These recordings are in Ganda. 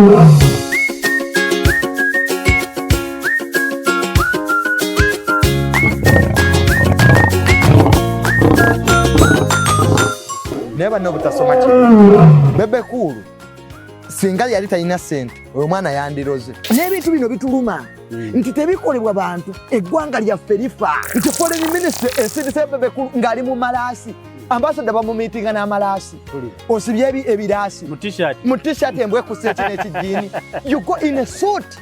Naye banna obutasoma ki Bebe Cool singa yali talina sente, oyo mwana yandiroze. N'ebintu bino bituluma nti tebikolebwa bantu, eggwanga lyaffe lifa nti foreign ministry esindise Bebe Cool ng'ali mu malaasi, ambassador bamumiitinga n'amalaasi, osibye ebiraasi mu T-shirt, embwa ekusa eki n'ekijiini. You go in a suit.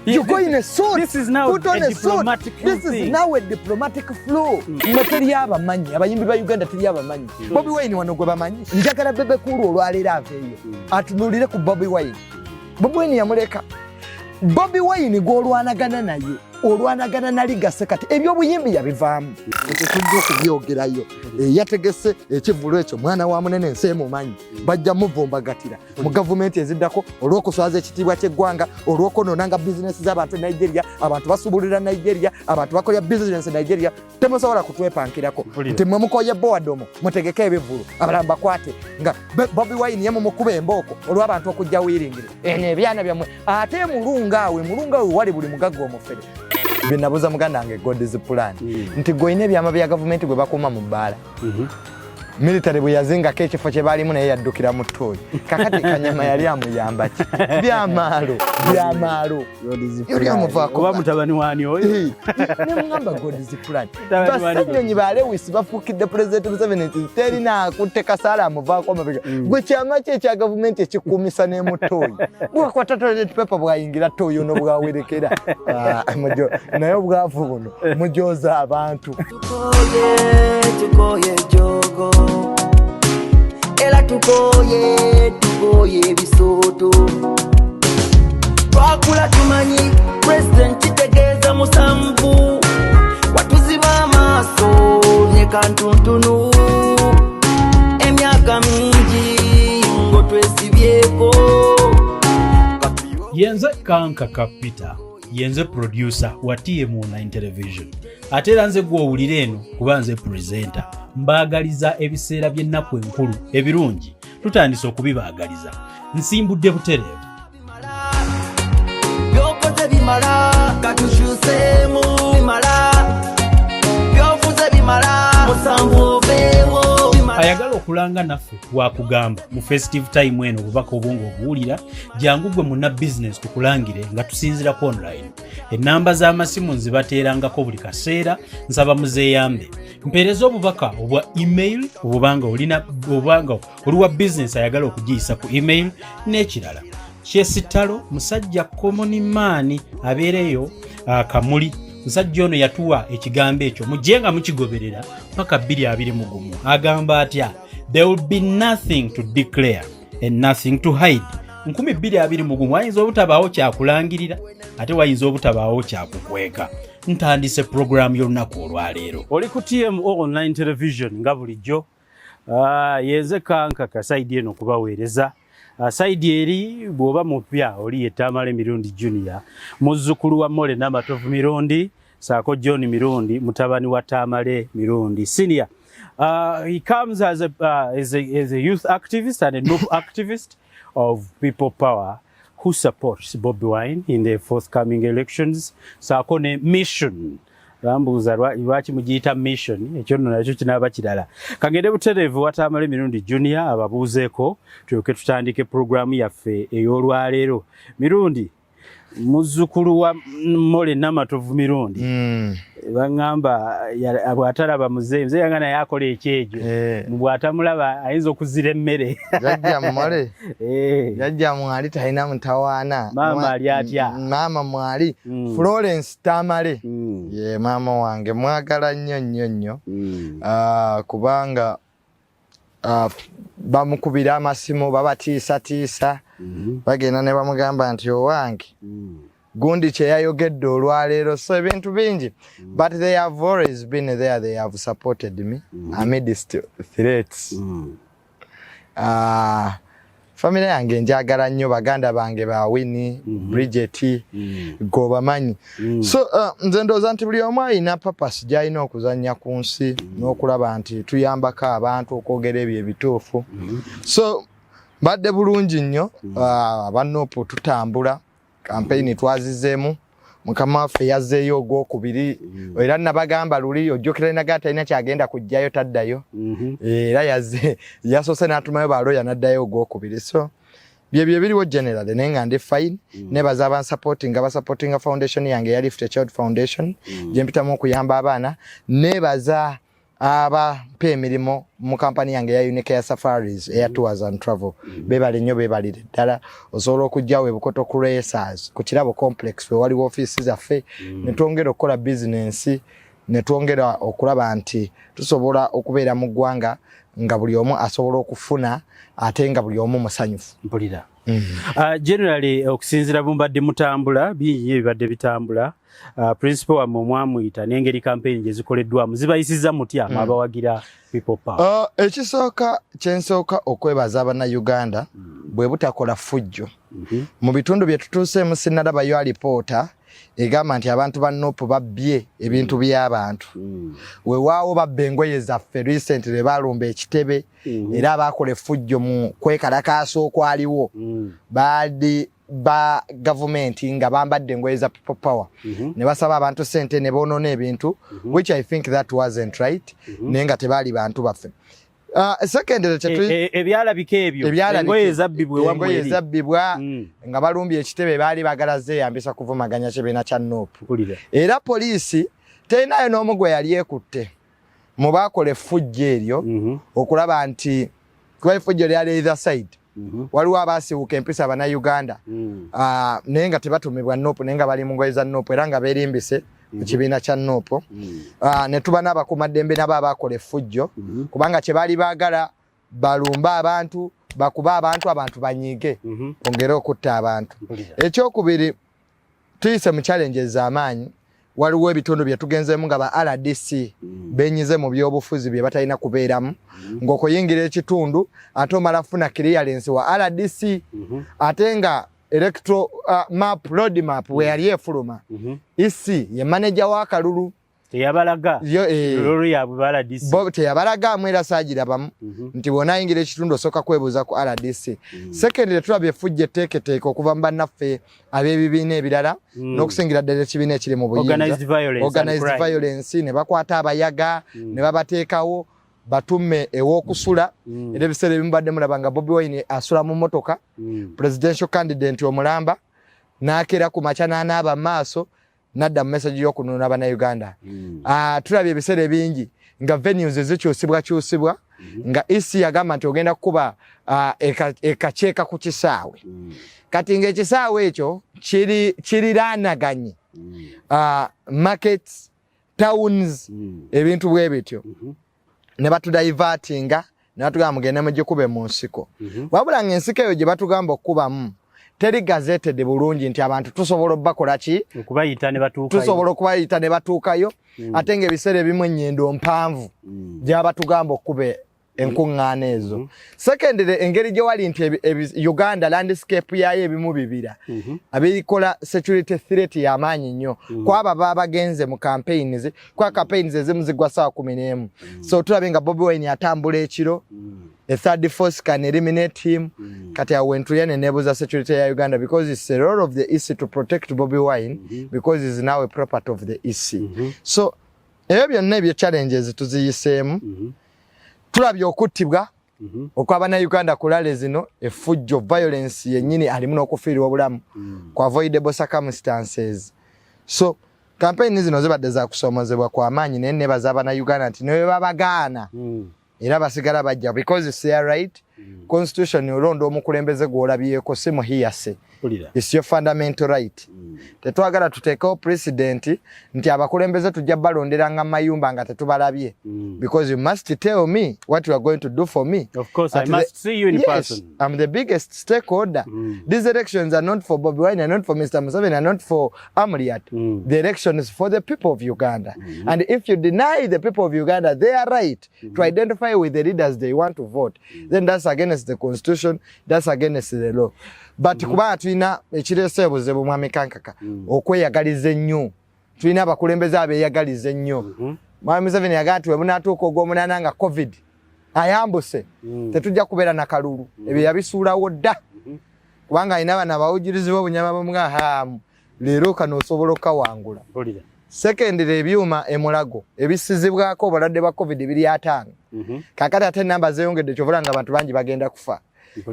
You go in a suit. This is now Put on a a suit. diplomatic This is thing. now a diplomatic flow. Mwe teri abamanyi, abayimbi ba Uganda teri abamanyi. Bobi Wine wano gwe bamanyi. Njagala Bebe Cool olwaleero aveeyo. Atunuulire ku Bobi Wine. Bobi Wine yamuleka. Bobi Wine gw'olwanagana naye, olwanagana na legacy. Kati ebyobuyimbi yabivaamu. Tetujja okubyogerayo. Yategese ekivvulu ekyo, mwana wa munene, ensi emumanyi. Bajja muvumbagatira mu gavumenti eziddako olw'okuswaza ekitiibwa ky'eggwanga, olw'okwonoonanga bizinesi z'abantu e Nigeria. Abantu basubulira Nigeria, abantu bakolera bizinesi e Nigeria. Temusobola kutwepankirako nti mwe mukoye bowadomo mutegeke ebivvulu, abalala bakwate nga Bobi Wine ye mumukuba embooko olw'abantu okujja wiringire eno ebyana byammwe. Ate mulunga awe, mulunga awe wali buli mugagga omufere. Bye nabuuza muganda wange God's Plan nti gwe ebyama bya gavumenti gwe bakuuma mu bbaala, military bwe yazingako ekifo kye baalimu, naye yaddukira mu ttooyi. Kakati Kanyama yali amuyamba ki? Byamaalo, byamaalo, yali amuvaako. Oba mutabani wani oyo? Nemugamba God's Plan, Mutabani wani? Basenyonyi ba Lewis bafuukidde Pulezidenti Museveni nti terina akutte kasaala amuvaako amabega. Gwe kyama ki ekya gavumenti ekikuumisa n'emuttooyi? Bwakwata toilet paper bwayingira ttooyi ono bwawerekera. Ah, naye obwavu buno mujoza abantu. Tukoye, tukoye jogo, era tukoye, tukoye ebisooto. Twakula tumanyi president kitegeeza musanvu, watuziba amaaso ne kantuntunu, emyaka mingi ng'otwesibyeko. Yenze Kanka Kapita, yenze producer wa TM Online Television, ate era nze gw'owulira eno kuba nze presenter. Mbaagaliza ebiseera by'ennaku enkulu ebirungi. Tutandise okubibaagaliza, nsimbudde butereevu. Byokoze bimala, katukyuseemu bimala, byofuze bimala, musanvu oveewo bimala. Ayagala okulanga naffe wakugamba mu festive time eno, obubaka obwo ng'obuwulira, jangu gwe munna bizinesi tukulangire nga tusinzira ku online. Ennamba z'amasimu nzibateerangako buli kaseera, nsaba muzeeyambe. Mpeereza obubaka obwa email obubanga olina, obubanga oli wa bizinesi ayagala okugiyisa ku email. N'ekirala kyesitalo, musajja common man abeereyo Kamuli. Musajja ono yatuwa ekigambo ekyo, mujje nga mukigoberera paka 2021. Agamba atya? "There will be nothing to declare and nothing to hide." 2021 wayinza obutabaawo kyakulangirira, ate wayinza obutabaawo kyakukweka. Ntandise puroguramu y'olunaku olwaleero. Oli ku TMO Online Television nga bulijjo. Yenze Kanka ka side eno kubaweereza. Side eri bw'oba mupya oli yetamala Emirundi Junior, muzzukulu wa Mole Namatovu Mirundi saako John Mirundi, mutabani wa Tamale Mirundi Senior. He comes as a youth activist and a NUP activist of People Power who supports Bobi Wine in the forthcoming elections, saako ne mission. Bambuuza lwaki mugiyita mission, ekyo nno nakyo kinaaba kirala. Kangende butereevu Watamala Emirundi Junior ababuuzeeko, tulyoke tutandike puroguramu yaffe ey'olwaleero. Mirundi, muzzukulu wa Mole Namatovu Mirundi, baŋŋamba bw'atalaba muzeeyi, muzeeyi yanga naye akola ekyejo, bw'atamulaba ayinza okuzira emmere. Jajja Mole. Jajja mwali talina mutawaana. Maama ali atya? Maama mwali. Florence Tamale ye maama wange, mwagala nnyo nnyo nnyo. Ah, kubanga bamukubira amasimu, babatiisatiisa, bagenda ne bamugamba nti owange gundi kyeyayogedde olwaleero, so ebintu bingi, but they have always been there, they have supported me amidst threats. Famire yange njagala nnyo, baganda bange ba Winnie, Bridget, gobamanyi. So nze ndowooza nti buli omu alina purpose gy'alina okuzannya ku nsi n'okulaba nti tuyambako abantu okwogera ebyo ebituufu. So Mbadde bulungi nnyo. Aba NUP tutambula, kampeyini twazizeemu, mukama waffe yazzeeyo ogwokubiri. Era nabagamba luli, ojjukira naga talina kyagenda kujjayo, taddayo. Era yazze, yasoose n'atumayo baloya, n'addayo ogwokubiri. So byebyo ebiriwo generally, naye nga ndi fine. Nebaza abansupportinga, basupportinga foundation yange eya Lift a Child Foundation, gye mpitamu okuyamba abaana. Nebaza abampa emirimu mu kampani yange eya Unicare Safaris, eya Tours and Travel. Beebale nnyo, beebalire ddala. Osobola okujjawo ebukoto ku Racers, ku Kirabo Complex, we waliwo ofiisi zaffe, ne twongera okukola bizinensi, ne twongera okulaba nti tusobola okubeera mu ggwanga nga buli omu asobola okufuna, ate nga buli omu musanyufu. Mpulira. Generally, okusinziira bumbadde mutambula, bingi nnyo ebibadde bitambula. Principal wammwe omwamuyita n'engeri campaign gye zikoleddwamu zibayisizza mutya abawagira People Power? Ekisooka kyensooka okwebaza Bannayuganda bwe butakola ffujjo. Mu bitundu bye tutuuseemu sinnalabayo alipoota egamba nti abantu ba NUP babbye ebintu by'abantu. Weewaawo babba engoye zaffe recently, baalumba ekitebe, era abaakola effujjo mu kwekalakaasa okwaliwo baali ba gavumenti nga bambadde engoye za People Power, ne basaba abantu sente ne boonoona ebintu, which I think that wasn't right, naye nga tebaali bantu baffe. Secondary Ebyalabika ebyo, engoye ezabbibwa ewammwe engoye eri. Ezabbibwa nga balumbye ekitebe, baali bagala zeeyambisa kuvumaganya kibiina kya NUP. Mpulira. Era poliisi terinayo n'omu gwe yali ekutte mu baakola effujjo eryo, okulaba nti kuba effujjo lyali either side. Waliwo abaasiwuka empisa Bannayuganda, naye nga tebatumibwa NUP, naye nga bali mu ngoye za NUP era nga beerimbise mu kibiina kya NUP. Ne tuba n'abakuumaddembe nabo abakola effujjo, kubanga kye baali baagala balumbe abantu, bakube abantu, abantu banyiige, bongere okutta abantu. Mpulira. Ekyokubiri, tuyise mu challenges z'amaanyi. Waliwo ebitundu bye tugenzeemu nga ba RDC benyize mu byobufuzi bye batalina kubeeramu, ng'okuyingira ekitundu ate omala funa clearance wa RDC, ate nga electoral map, road map we yali efuluma, EC ye manager w'akalulu. Teyabalaga Yo, role yaabwe ba RDC. Bo teyabalagaamu, era saagirabamu nti bw'onaayingira ekitundu osooka kwebuuza ku RDC. Secondly, tulabye effujjo etteeketeeke okuva mu bannaffe ab'ebibiina ebirala, n'okusingira ddala ekibiina ekiri mu buyinza. Organized violence and Organized crime. violence, ne bakwata abayaga ne babateekawo batumme ew'okusula. Era ebiseera ebimu badde mulaba nga Bobi Wine asula mu motoka, presidential candidate omulamba, n'akeera ku makya n'anaaba maaso, n'adda mu message y'okununula Bannayuganda. Tulabye ebiseera ebingi nga venues zikyusibwakyusibwa, nga EC yagamba nti ogenda kukuba ekakyeka ku kisaawe, kati ng'ekisaawe ekyo kiriraanaganye markets, towns, ebintu bwe bityo, ne batudivertinga ne batugamba mugende mugikube mu nsiko, wabula ng'ensiko eyo gye batugamba okukubamu teri gazetted bulungi nti abantu tusobola obbakola ki. Okubayita ne batuukayo. Tusobola okubayita ne batuukayo, ate ng'ebiseera ebimu ennyendo mpanvu gyabatugamba okukuba enkuŋŋaana ezo. Secondly, engeri gye wali nti Uganda landscape yayo ebimu bibira, abikola security threat y'amaanyi nnyo kwabo baba bagenze mu campaigns, kwa campaigns ezimu ziggwa 11:00. So tulabye nga Bobi Wine atambula ekiro, a third force can eliminate him. Kati awo wentulya ne neebuuza security ya Uganda, because it's the role of the EC to protect Bobi Wine, because he's now a property of the EC. So ebyo byonna ebyo challenges tuziyiseemu. Tulabye okuttibwa okw'Abannayuganda ku rally zino, effujjo, violence yennyini, alimu n'okufiirwa obulamu ku avoidable circumstances. So campaign zino zibadde za kusoomozebwa kwa maanyi, naye nebaza Abannayuganda nti ne bwe babagaana, era basigala bajja, because it's their right. Constitution olonda omukulembeze gw'olabyeko, si muhiyase. Mpulira. It's your fundamental right. Tetwagala tuteekewo president nti abakulembeze tujja balonderanga mayumba nga tetubalabye, because you must tell me what you are going to do for me. Of course, I At must see you in yes, person. I'm the biggest stakeholder. These elections are not for Bobi Wine, are not for Mr. Museveni, are not for Amuriat. The election is for the people of Uganda. And if you deny the people of Uganda their right to identify with the leaders they want to vote, then that's against the constitution, that's against the law. But kubanga tulina ekireese obuzibu, Mwami Kankaka, okweyagaliza ennyo. Tulina abakulembeze abeeyagaliza ennyo. Mwami Museveni yagamba nti we bunaatuuka ogw'omunaana nga COVID Ayambuse. Tetujja kubeera na kalulu. Ebyo yabisuulawo dda, kubanga alina bano abawujirizi b'obunyama bwomwahamu. Leero kano osobola okukawangula. Secondly, ebyuma emulago ebisizibwako obulwadde bwa COVID biri 50. Kakati ate enamba zeeyongedde, kyovula nga abantu bangi bagenda kufa.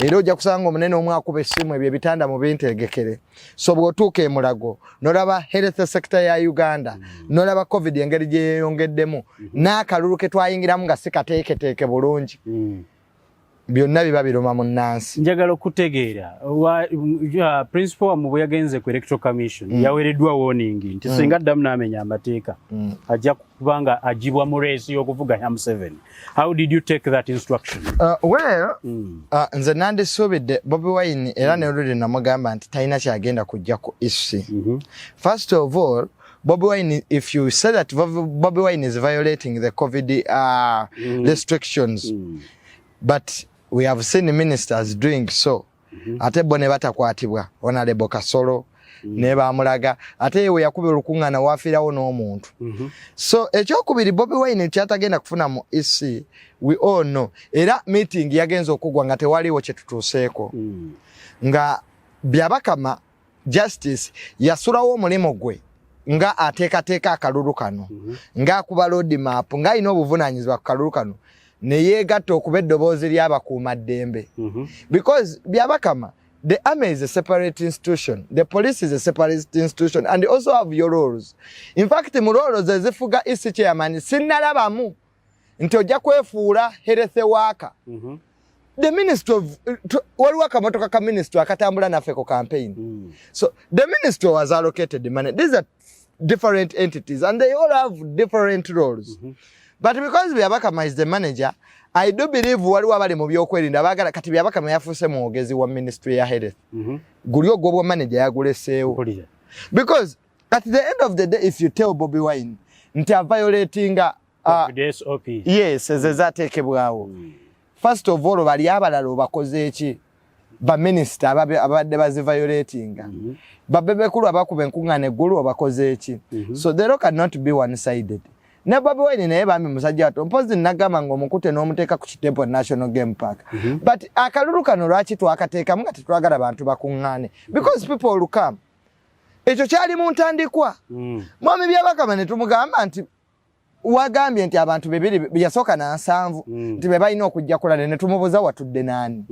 Era ojja kusanga omunene omu akuba essimu, ebyo ebitanda mu bintegekere. So bw'otuuka emulago nolaba health sector ya Uganda, nolaba COVID engeri gye yeeyongeddemu, n'akalulu ke twayingiramu nga si kateeketeeke bulungi, byonna biba biruma mu nnansi. Njagala okutegeera principal wammwe bwe yagenze ku Electoral Commission, yaweereddwa warning nti singa addamu n'amenya amateeka, ajja kuba nga agibwa mu race y'okuvuganya Museveni. How did you take that instruction? Well, nze nandisuubidde Bobi Wine, era ne luli namugamba nti talina kyagenda kujja ku EC. First of all, Bobi Wine, if you say that Bobi Wine is violating the COVID restrictions, but we have seen ministers doing so, ate bo ne batakwatibwa. Honorable Kasolo ne bamulaga, ate we yakuba olukuŋŋaana wafiirawo n'omuntu. So ekyokubiri, Bobi Wine kyatagenda kufuna mu EC, we all know. Era meeting yagenza okugwa nga tewaliwo kye tutuuseeko, nga Byabakama Justice yasulawo omulimu gwe nga ateekateeka akalulu kano, ng'akuba road map, ng'alina obuvunaanyizibwa ku kalulu kano, ne yeegatta okuba eddoboozi ly'abakuumaddembe, because Byabakama, the army is a separate institution, the police is a separate institution, and they also have your roles. In fact, mu roles ezifuga EC chairman sinnalabamu nti ojja kwefuula health worker. The ministry of waliwo akamotoka ka ministry akatambula naffe ku campaign. So the ministry was allocated money. These are different entities and they all have different roles, but because Byabakama is the manager, I do believe waliwo abali mu byokwerinda baagala. Kati Byabakama yafuuse mwogezi wa ministry ya health. Guli ogwobwa manager yaguleseewo, because at the end of the day, if you tell Bobi Wine nti aviolatinga yes, ezo zateekebwawo, first of all, bali abalala obakoze eki? Baminisita abadde baziviolatinga, babebekulu abakuba enkuŋŋaana eggulu, obakoze eki? So the law cannot be one sided. Ne Bobi Wine naye bambi musajja wato, mpozi nagamba nga omukute n'omuteeka ku Kitempo National Game Park. But akalulu kano lwaki twakateekamu nga tetwagala bantu bakuŋŋaane? Because people will come. Ekyo kyali mu ntandikwa. Mwami Byabakama ne tumugamba nti wagambye nti abantu bibiri yasooka na 70 nti be balina okujja kulala, ne tumubuuza watudde naani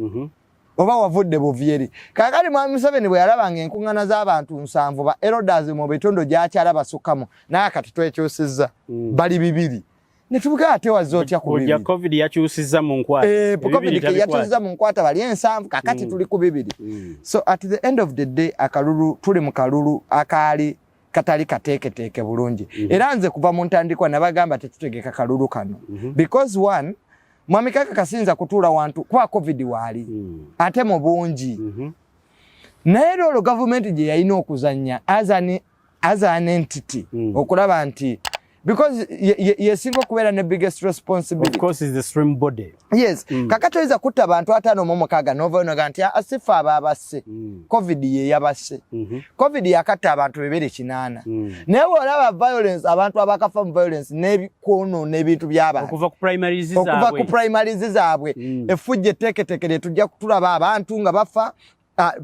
oba wavudde buvyeri. Kakati mwami Museveni bwe yalabanga enkuŋŋaana z'abantu 70, ba elders mu bitundu gyakyala basukkamu, naye kati twekyusizza, bali 200, ne tubuga ate wazze otya ku 200? COVID yakyusizza mu nkwata. Eh, COVID yakyusizza mu nkwata, bali 70, kakati tuli ku 200. So at the end of the day, akalulu tuli mu kalulu akaali katali kateeketeeke bulungi. Era nze kuva mu ntandikwa nabagamba tetutegeka kalulu kano, because one, mwami Kaka kasinza kutuula wantu kuba COVID waali ate mu bungi. Naye era olwo gavumenti gye yalina okuzannya as an entity okulaba nti, because yesinga okubeera ne biggest responsibility. Of course, is the supreme body. Yes. Kakati oyinza kutta abantu 56 novayo noga nti asifa abo abasse, COVID ye yabasse. COVID yakatta abantu 280. Naye bwolaba violence, abantu abakafa mu violence n'ebikwonoona ebintu by'abantu okuva ku primaries okuva zaabwe. Ku primaries zaabwe. Effujjo etteeketeekere, tujja kutulaba abantu nga bafa,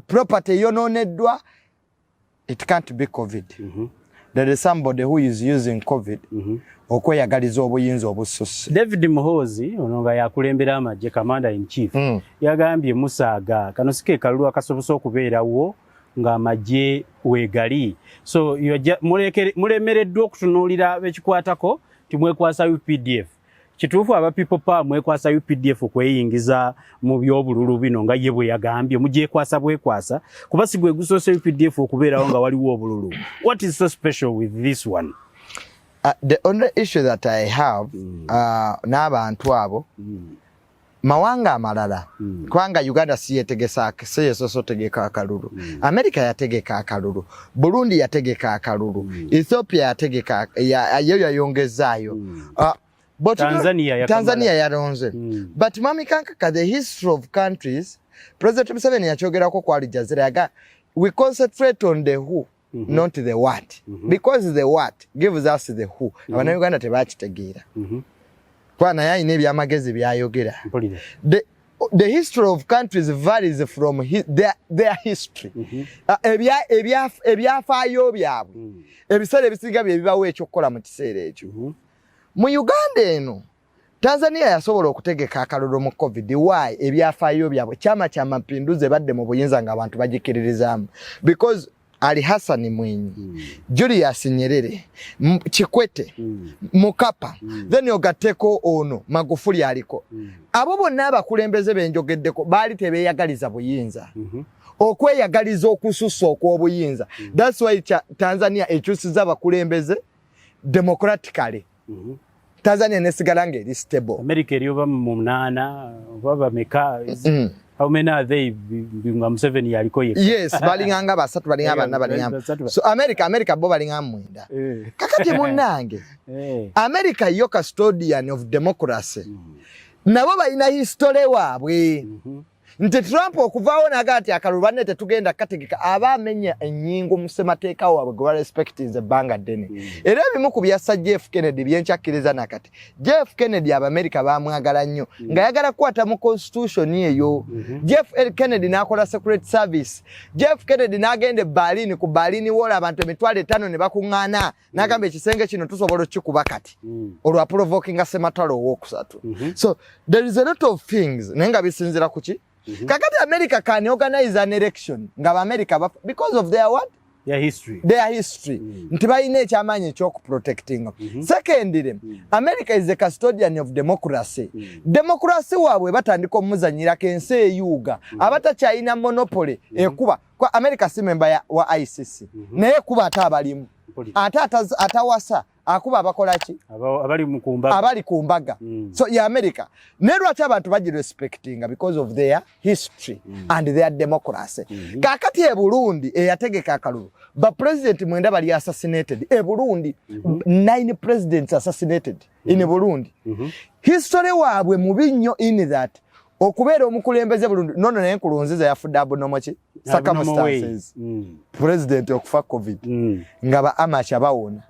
property eyonooneddwa. It can't be COVID. There is somebody who is using COVID okweyagaliza obuyinza obususse. David Muhoozi ono nga yakulembera amagye, commander in chief, yagambye musaaga kano si ke kalulu akasobose okubeerawo ng'amagye weegali. So mulemereddwa okutunuulira bekikwatako nti mwekwasa UPDF. Kituufu aba People Power mwekwasa UPDF okweyingiza mu byobululu bino nga ye bwe yagambye mugyekwasa bwekwasa, kuba si gwe gusoose UPDF okubeerawo nga waliwo obululu? What is so special with this one? The only issue that I have n'abantu abo, mawanga amalala, kubanga Uganda si yetegesa, si yesoose otegeka akalulu. America yategeka akalulu, Burundi yategeka akalulu, Ethiopia yategeka yo yayongezaayo. But Tanzania yakamala. Tanzania yalonze. But Mami Kankaka, the history of countries, President Museveni yakyogerako ku Al Jazeera, yaga we concentrate on the who, not the what, because the what gives us the who. Abannayuganda tebakitegeera. Kuba naye alina ebyamagezi byayogera. The history of countries varies from their history. Ebyafaayo byabwe ebiseera ebisinga bye bibawo ekyokukola mu kiseera ekyo. Mu Uganda eno, Tanzania yasobola okutegeka akalulu mu COVID. Why? Ebyafaayo byabwe, Chama cha Mapinduzi ebadde mu buyinza nga abantu bagikiririzaamu because Ali Hassan Mwinyi, Julius Nyerere, Kikwete, Mukapa, then ogatteko ono Magufuli aliko. Abo bonna abakulembeze benjogeddeko baali tebeeyagaliza buyinza. Okweyagaliza okusussa okw'obuyinza. That's why Tanzania ekyusiza abakulembeze democratically. Tanzania nesigala ng'eri stable. America eri oba mu munaana oba bameka? How many are they nga Museveni yaliko yekka? Yes, balinganga basatu, balinga bana, balinga Basatu. So America bo balinga 9. Kakati munnange, America yo custodian of democracy. Nabo balina history waabwe. Nti Trump okuvaawo naga nti akalulu banne tetugenda kategeka, aba amenya ennyingo mu ssemateeka waabwe gwe barespectinze ebbanga ddene. Era ebimu ku byassa Jeff Kennedy byenkyakkiriza nakati, Jeff Kennedy Abamerika bamwagala nnyo ng'ayagala kukwata mu constitution eyo. Jeff Kennedy n'akola Secret Service. Jeff Kennedy n'agenda e Berlin, ku Berlin Wall, abantu 50,000 ne bakuŋŋaana, n'agamba ekisenge kino tusobola okukikuba kati, olwa provokinga ssematalo owookusatu. So there is a lot of things, naye nga bisinzira ku ki? Kakati America can organize an election nga Baamerika because of their what? Their history. Their history. Nti balina ekyamaanyi ekyokuprotectinga. Secondly, America is a custodian of democracy. Democracy waabwe batandika omuzanyirako ensi eyuuga. Abatakyalina monopoly ekuba kwa America si member wa ICC, naye ekuba ate abalimu. Ate atawasa akuba abakola ki? Abali mu kumbaga. Abali ku mbaga. So ya America, naye lwaki abantu bagirespectinga? Because of their history and their democracy. Kakati e Burundi eyategeka akalulu, ba president 9 bali assassinated e Burundi. Nine presidents assassinated in Burundi. History waabwe mubi nnyo in that okubeera omukulembeze Burundi nono, naye Nkurunziza yafudde abnormal ki Abnormal way. circumstances. President okufa COVID nga ba amacha bawona,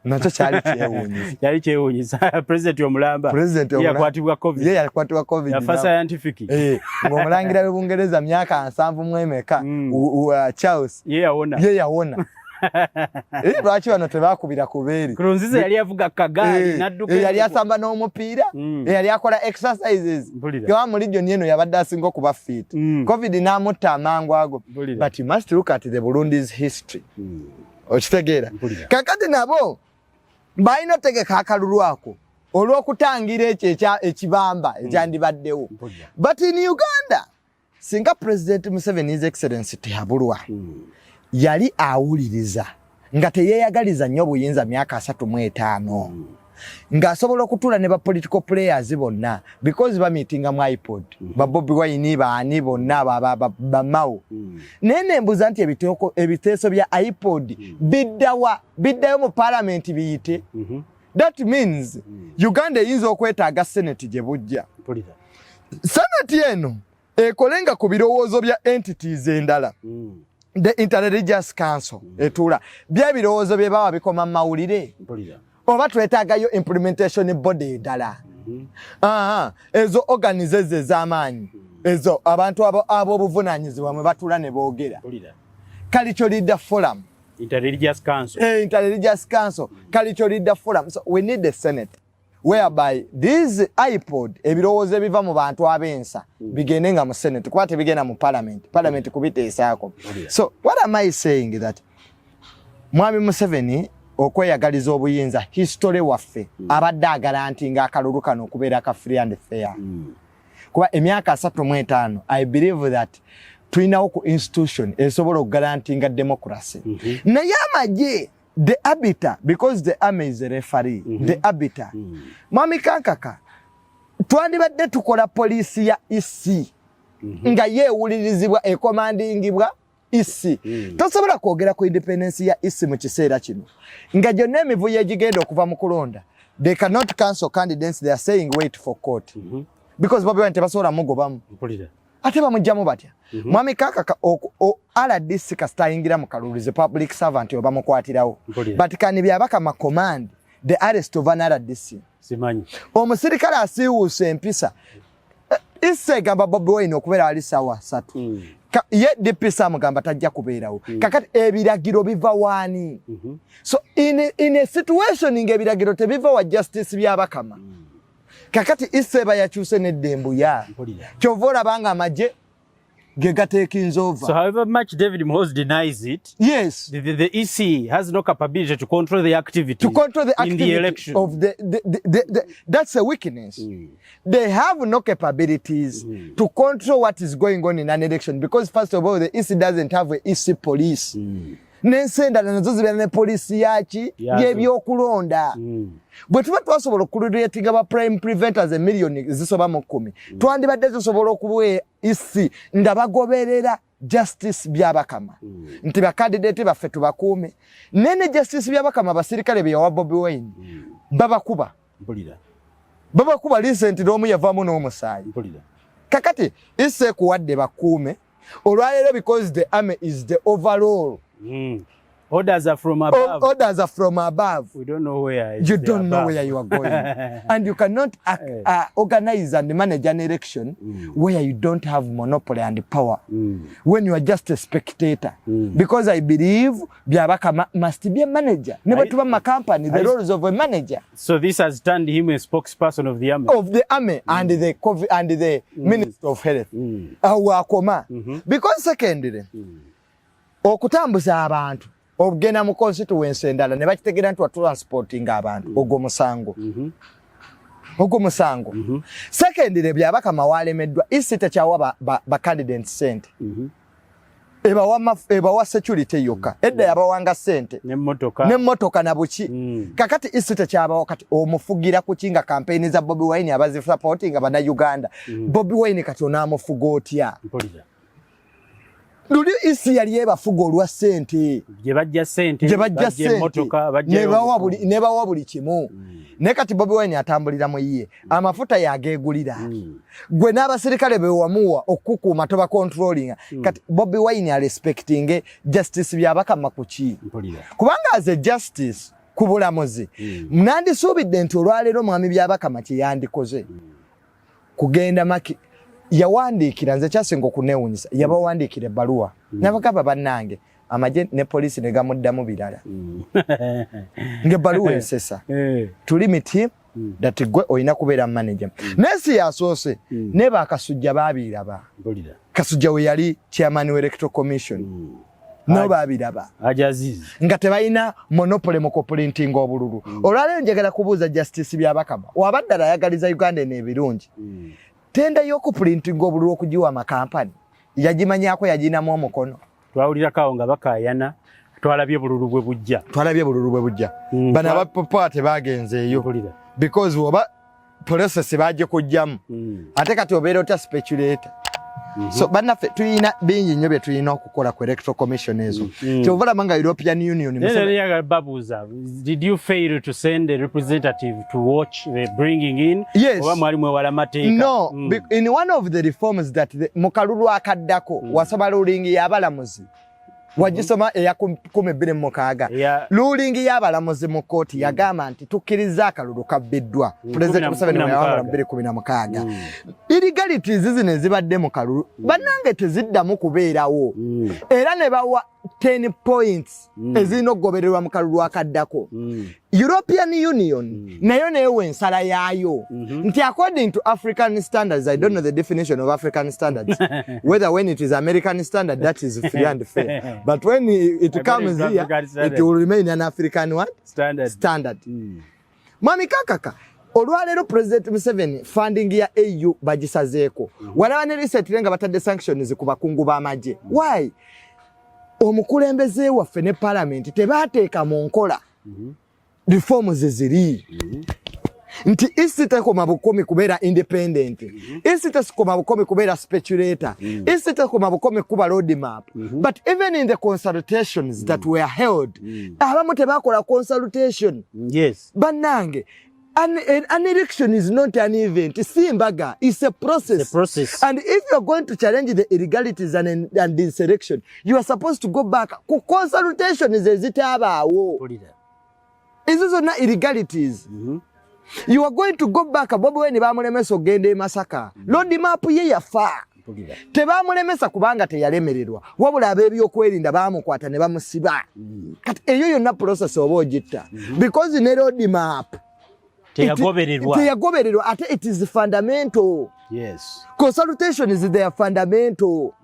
nakyo kyali kyewuunyisa. Kyali kyewuunyisa, president omulamba. President Ye omulamba. yakwatibwa COVID. Ye yakwatibwa COVID. Yafa scientific. Eh, ng'omulangira w'Ebungereza myaka 70 mu emeka, Charles, Ye yawona. ye yawona. Eh, lwaki bano tebakubira ku beeri? Nkurunziza yali avuga kagaali n'adduka. Yali asamba n'omupiira. Yali akola exercises. Kewa mu region eno yabadde asinga okuba fit. COVID n'amutta amangu ago. But you must look at the Burundi's history. Okitegeera? Mpulira. Kakati nabo balina otegeka akalulu ako olw'okutangira ekyo ekibamba ekyandibaddewo. But in Uganda, singa President Museveni, His Excellency Tihabulwa, yali awuliriza nga teyeeyagaliza nnyo obuyinza myaka 35, ng'asobola okutuula ne ba political players bonna, because bamiitinga mu IPOD, ba Bobi Wine, baani bonna, bamawo. Naye nembuuza nti ebiteeso bya IPOD biddawa? Biddayo mu parliament biyite? That means Uganda eyinza okwetaaga Senate gye bujja. Senate eno ekolenga ku birowoozo bya entities endala. The Interreligious Council etuula, byebirowoozo bye bawa bikoma mu mawulire, oba twetaagayo implementation body endala? Aha, ezo organizes ez'amaanyi ezo abantu ab'obuvunaanyizibwa mwe batuula ne boogera. Cultural Leader Forum. Interreligious Council. Interreligious Council, Cultural Leader Forum. So we need the Senate whereby these IPOD, ebirowoozo ebiva mu bantu ab'ensa bigende nga mu Senate, kuba tebigenda mu parliament, parliament kubiteesaako. So what am I saying? That Mwami Museveni okweyagaliza obuyinza, history waffe abadde agala nti ng'akalulu kano okubeera ka free and fair, kuba emyaka 35, I believe that tulinawo ku institution esobola okugarantinga democracy. Naye amagye, the arbiter, because the army is a referee, the arbiter, Mwami Kankaka, twandibadde tukola poliisi ya EC nga yeewulirizibwa, ekomandingibwa EC. Tosobola kwogera ku independence ya EC mu kiseera kino nga gyonna emivuyo egigenda okuva mu kulonda. They cannot cancel candidates, they are saying wait for court, because Bobi Wine tebasobola mugobamu. Ate bamugjamu batya? Mwami Kakaka, RDC kasita ayingira mu kalulu, the public servant oba mukwatirawo. But can Byabakama command the arrest of an RDC? Simanyi. Omusirikale asiiwuusa empisa. Issa egamba Bobi Wine okubeera ali ssaawa 3. Ye DPC amugamba tajja kubeerawo. Kakati ebiragiro biva waani? So in a situation ng'ebiragiro tebiva wa Justice Byabakama, kakati issa eba yakyuse neddembuya. Kyova olaba nga amagye ge gatekinze over. So however much David Muhoozi denies it, the EC has no capability to control the activity to control the in activity the election. Of the, that's a weakness. They have no capabilities to control what is going on in an election because, first of all, the EC doesn't have a EC police. N'ensi endala nazo zibeera ne poliisi yaki? Yazo. Y'ebyokulonda. Bwe tuba twasobola okurecruitinga ba crime preventers emiliyoni zisoba mu 10, twandibadde tusobola okuwa EC nga bagoberera Justice Byabakama nti bakandidate baffe tubakuume. Nene Justice Byabakama, abasirikale be yawa Bobi Wine babakuba. Babakuba recent, n'omu yavaamu n'omusaayi. Kakati EC ekuwadde bakuume olwaleero because the army is the overall Orders are from above. Orders are from above. We don't know where. It's You the don't know above. Where you are going and you cannot organize and manage an election where you don't have monopoly and power, when you are just a spectator, because I believe Byabakama must be a manager. Ne bwe tuba mu company, the roles of a manager. So this has turned him a spokesperson of the army. Of the army and the COVID and the Minister of Health. Awo akoma, because secondly, okutambuza abantu okugenda mu constituency endala ne bakitegeera nti watransportinga abantu, ogwo musango, ogwo musango. Secondly, Byabakama walemeddwa, EC tekyawa ba candidate sente. Ebawa security yokka. Edda yabawanga sente Nemmotoka. Nemmotoka na buki. Kakati EC tekyabawa. Kati omufugira kuki nga kampeyini za Bobi Wine abazisupportinga Bannayuganda? Bobi Wine kati onaamufuga otya? Mpulira. Luli EC yali ebafuga olwa sente. Gye bajja sente. Gye bajja bajja sente. Emmotoka, bajjayo nebawa buli, nebawa buli kimu. Naye kati Bobi Wine atambulira mu yiye, amafuta yageegulira. Gwe n'abasirikale be wamuwa okukuuma tobacontrollinga. Kati Bobi Wine arespectinge Justice Byabakama ku ki? Mpulira. Kubanga as a justice ku bulamuzi, nandisuubidde nti olwaleero mwami Byabakama kye yandikoze kugenda maki yawandiikira, nze kyasinga okunewunyisa, yabawandiikira ebbaluwa nabagamba bannange amagye ne poliisi ne gamuddamu birala ng'ebbaluwa ensesa. Tuli miti that gwe olina kubeera manager, naye si yasoose. Ne bakasujja baabiraba. Mpulira. Kasujja we yali chairman wa Electoral Commission, nabo baabiraba. Haji Aziz. Nga tebalina monopoly mu kuprintinga obululu. Olwaleero njagala kubuuza Justice Byabakama, waba ddala ayagaliza Uganda eno ebirungi, tender y'okuprintinga obululu okugiwa amakampani yagimanyako? Yaginamu omukono? Twawulirako awo nga bakaayana, twalabye bululu bwe bujja. Twalabye bululu bwe bujja. Bano abapopa tebagenzeeyo. Mpulira. Because oba process bagikugjamu, ate kati obeera otya speculator? So bannaffe, tulina bingi nnyo bye tulina okukola ku Electoral Commission ezo. Kyova olaba nga European Union Then njagala babuuza, did you fail to send a representative to watch the bringing in? Yes. Oba mwali mwewala mateeka? No, in one of the reforms that mu kalulu akaddako, wasoma ruling y'abalamuzi, wagisoma eya 2006? Ruling y'abalamuzi mu kooti yagamba nti tukkiriza akalulu kabbiddwa. President Museveni kumi na weyawangula mu mukaaga. 2016. Illegalities zino ezibadde mu kalulu, bannange, teziddamu kubeerawo. Era ne bawa 10 points ezirina okugobererwa mu kalulu akaddako. European Union nayo neewa ensala yaayo nti according to African standards, I don't know the definition of African standards, whether when it is American standard, that is free and fair, but when it According comes to here, African standard. it will remain an African what? Standard. Standard. Mwami Kakaka, olwaleero President Museveni funding ya AU bagisazeeko. Walaba ne recently nga batadde sanctions ku bakungu b'amagye. Why? Omukulembeze waffe ne parliament tebateeka mu nkola reforms ziri nti EC tekoma bukomi kubeera independent, EC tekoma bukomi kubeera speculator, EC tekoma bukomi kuba road map, but even in the consultations that were held, abamu tebakola consultation. Bannange, an election is not an event, si mbaga, it's a process. It's a process. And if you are going to challenge the illegalities and insurrection, you are supposed to go back ku consultations ezitaabaawo. Mpulira. Ezo zonna illegalities. You are going to go back. Bobi Wine bamulemesa okugenda e Masaka. Road map ye yafa. Tebamulemesa kubanga teyalemererwa, wabula ab'ebyokwerinda bamukwata ne bamusiba. Kati eyo yonna process oba ogitta, because ne road map teyagobererwa. Teyagobererwa, ate it is fundamental. Consultation is their fundamental.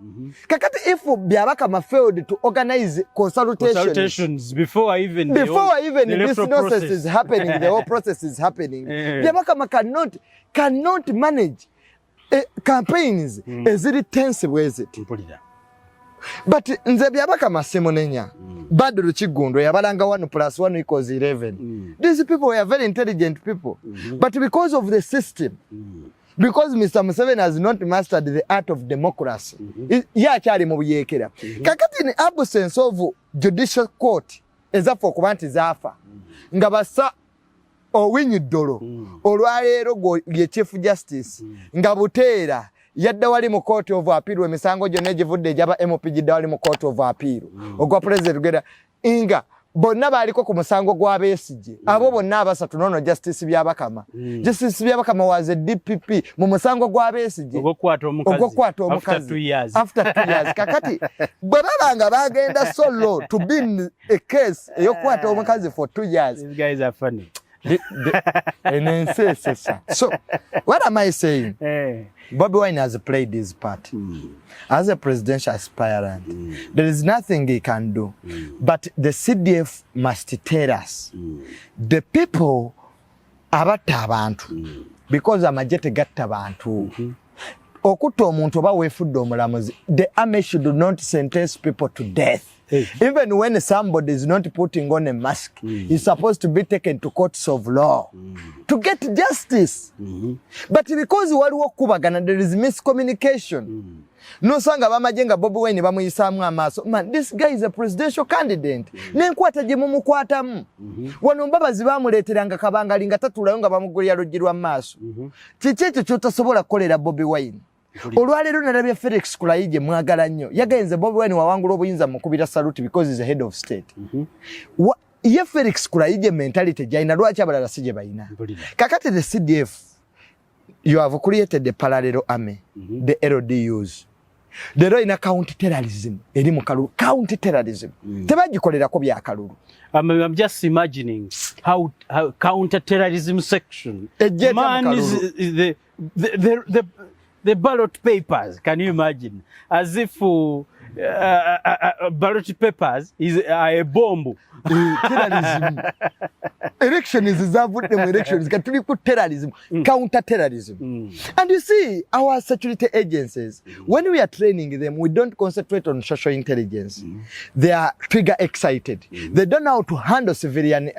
Kakati if Byabakama failed to organize consultations, consultations before even the before even the this electoral process process is happening, the whole process is happening, Byabakama cannot manage campaigns eziri tense bweziti. But nze Byabakama simunenya. Badru Kiggundu yabalanga 1 plus 1 equals 11. These people were very intelligent people, but because of the system, because Mr Museveni has not mastered the art of democracy, ye akyali mu buyeekera. Kakati in absence of judicial court ezaffe okuba nti zaafa, nga basa Owiny Dollo olwaleero ye Chief Justice, nga Buteera yadda wali mu Court of Appeal, emisango gyonna egivudde egyaba MP gidda wali mu Court of Appeal, ogwa President genda nga bonna baaliko ku musango gwa Besigye, abo bonna abasatu nono Justice Byabakama. Justice Byabakama was a DPP mu musango gwa Besigye ogwokukwata omukazi ogwokukwata after omukazi 2 years. After 2 years. Kakati bwe baba nga bagenda so low to be in a case ey'okukwata omukazi for 2 years, These guys are funny. Eno ensi esesa. So what am I saying? Bobi Wine has played his part as a presidential aspirant. There is nothing he can do, but the CDF must tell us the people abatta abantu, because amagye tegatta bantu. Okutta omuntu oba weefudde omulamuzi. The army should not sentence people to death. Hey. Even when somebody is not putting on a mask, he's supposed to be taken to courts of law to get justice. But because waliwo okukubagana, there is miscommunication, nosanga bamagye nga Bobi Wine bamuyisaamu amaaso. Man, this guy is a presidential candidate, n'enkwata gye mumukwatamu wano. Mbabazi bamuleeteranga kabangali nga tatulayo, nga bamugulira luggi lwa maaso. Kiki ekyo kyotasobola kukolera Bobi Wine? Olwaleero nalabye Felix Kulayigye, mwagala nnyo, yagenze Bobi Wine wawangula obuyinza mukubira salute because is a head of state. Ye Felix Kulayigye mentality gyalina, lwaki abalala si gye balina? Kakati the CDF, you have created the parallel army, the LDUs. Leero olina counter terrorism eri mu kalulu. Counter terrorism tebagikolerako byakalulu. I'm just imagining how counter-terrorism section Ejje etya mu man is, kalulu? Is the ballot papers. Can you imagine? As if ballot papers is a bomb. Terrorism, elections zavudde mu elections, kati tuli ku terrorism, counter terrorism. And you see, our security agencies, when we are training them, we don't concentrate on social intelligence. They are trigger excited. They don't know how to handle civilian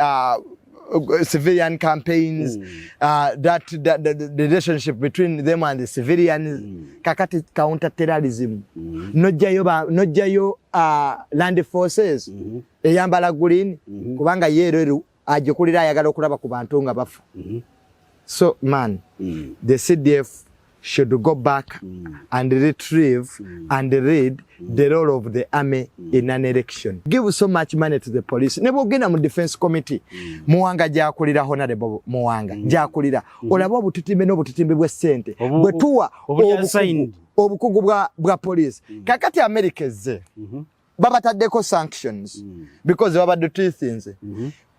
campaigns, that the relationship between them and the civilians. Kakati counter terrorism, nojjayo land forces eyambala green, kubanga ye ereru agikulira ayagala okulaba ku bantu nga bafa. So man, the CDF should go back and retrieve and read the role of the army in an election. Give so much money to the police. Ne bwogenda mu defense committee, Muwanga gyakulira, Honorable Muwanga gyakulira, olaba obutitimbe n'obutitimbe bw'essente bwe tuwa obuli obukugu, assigned. Obukugu bwa police. Kakati America ezze babataddeko sanctions because babadde tweethinze.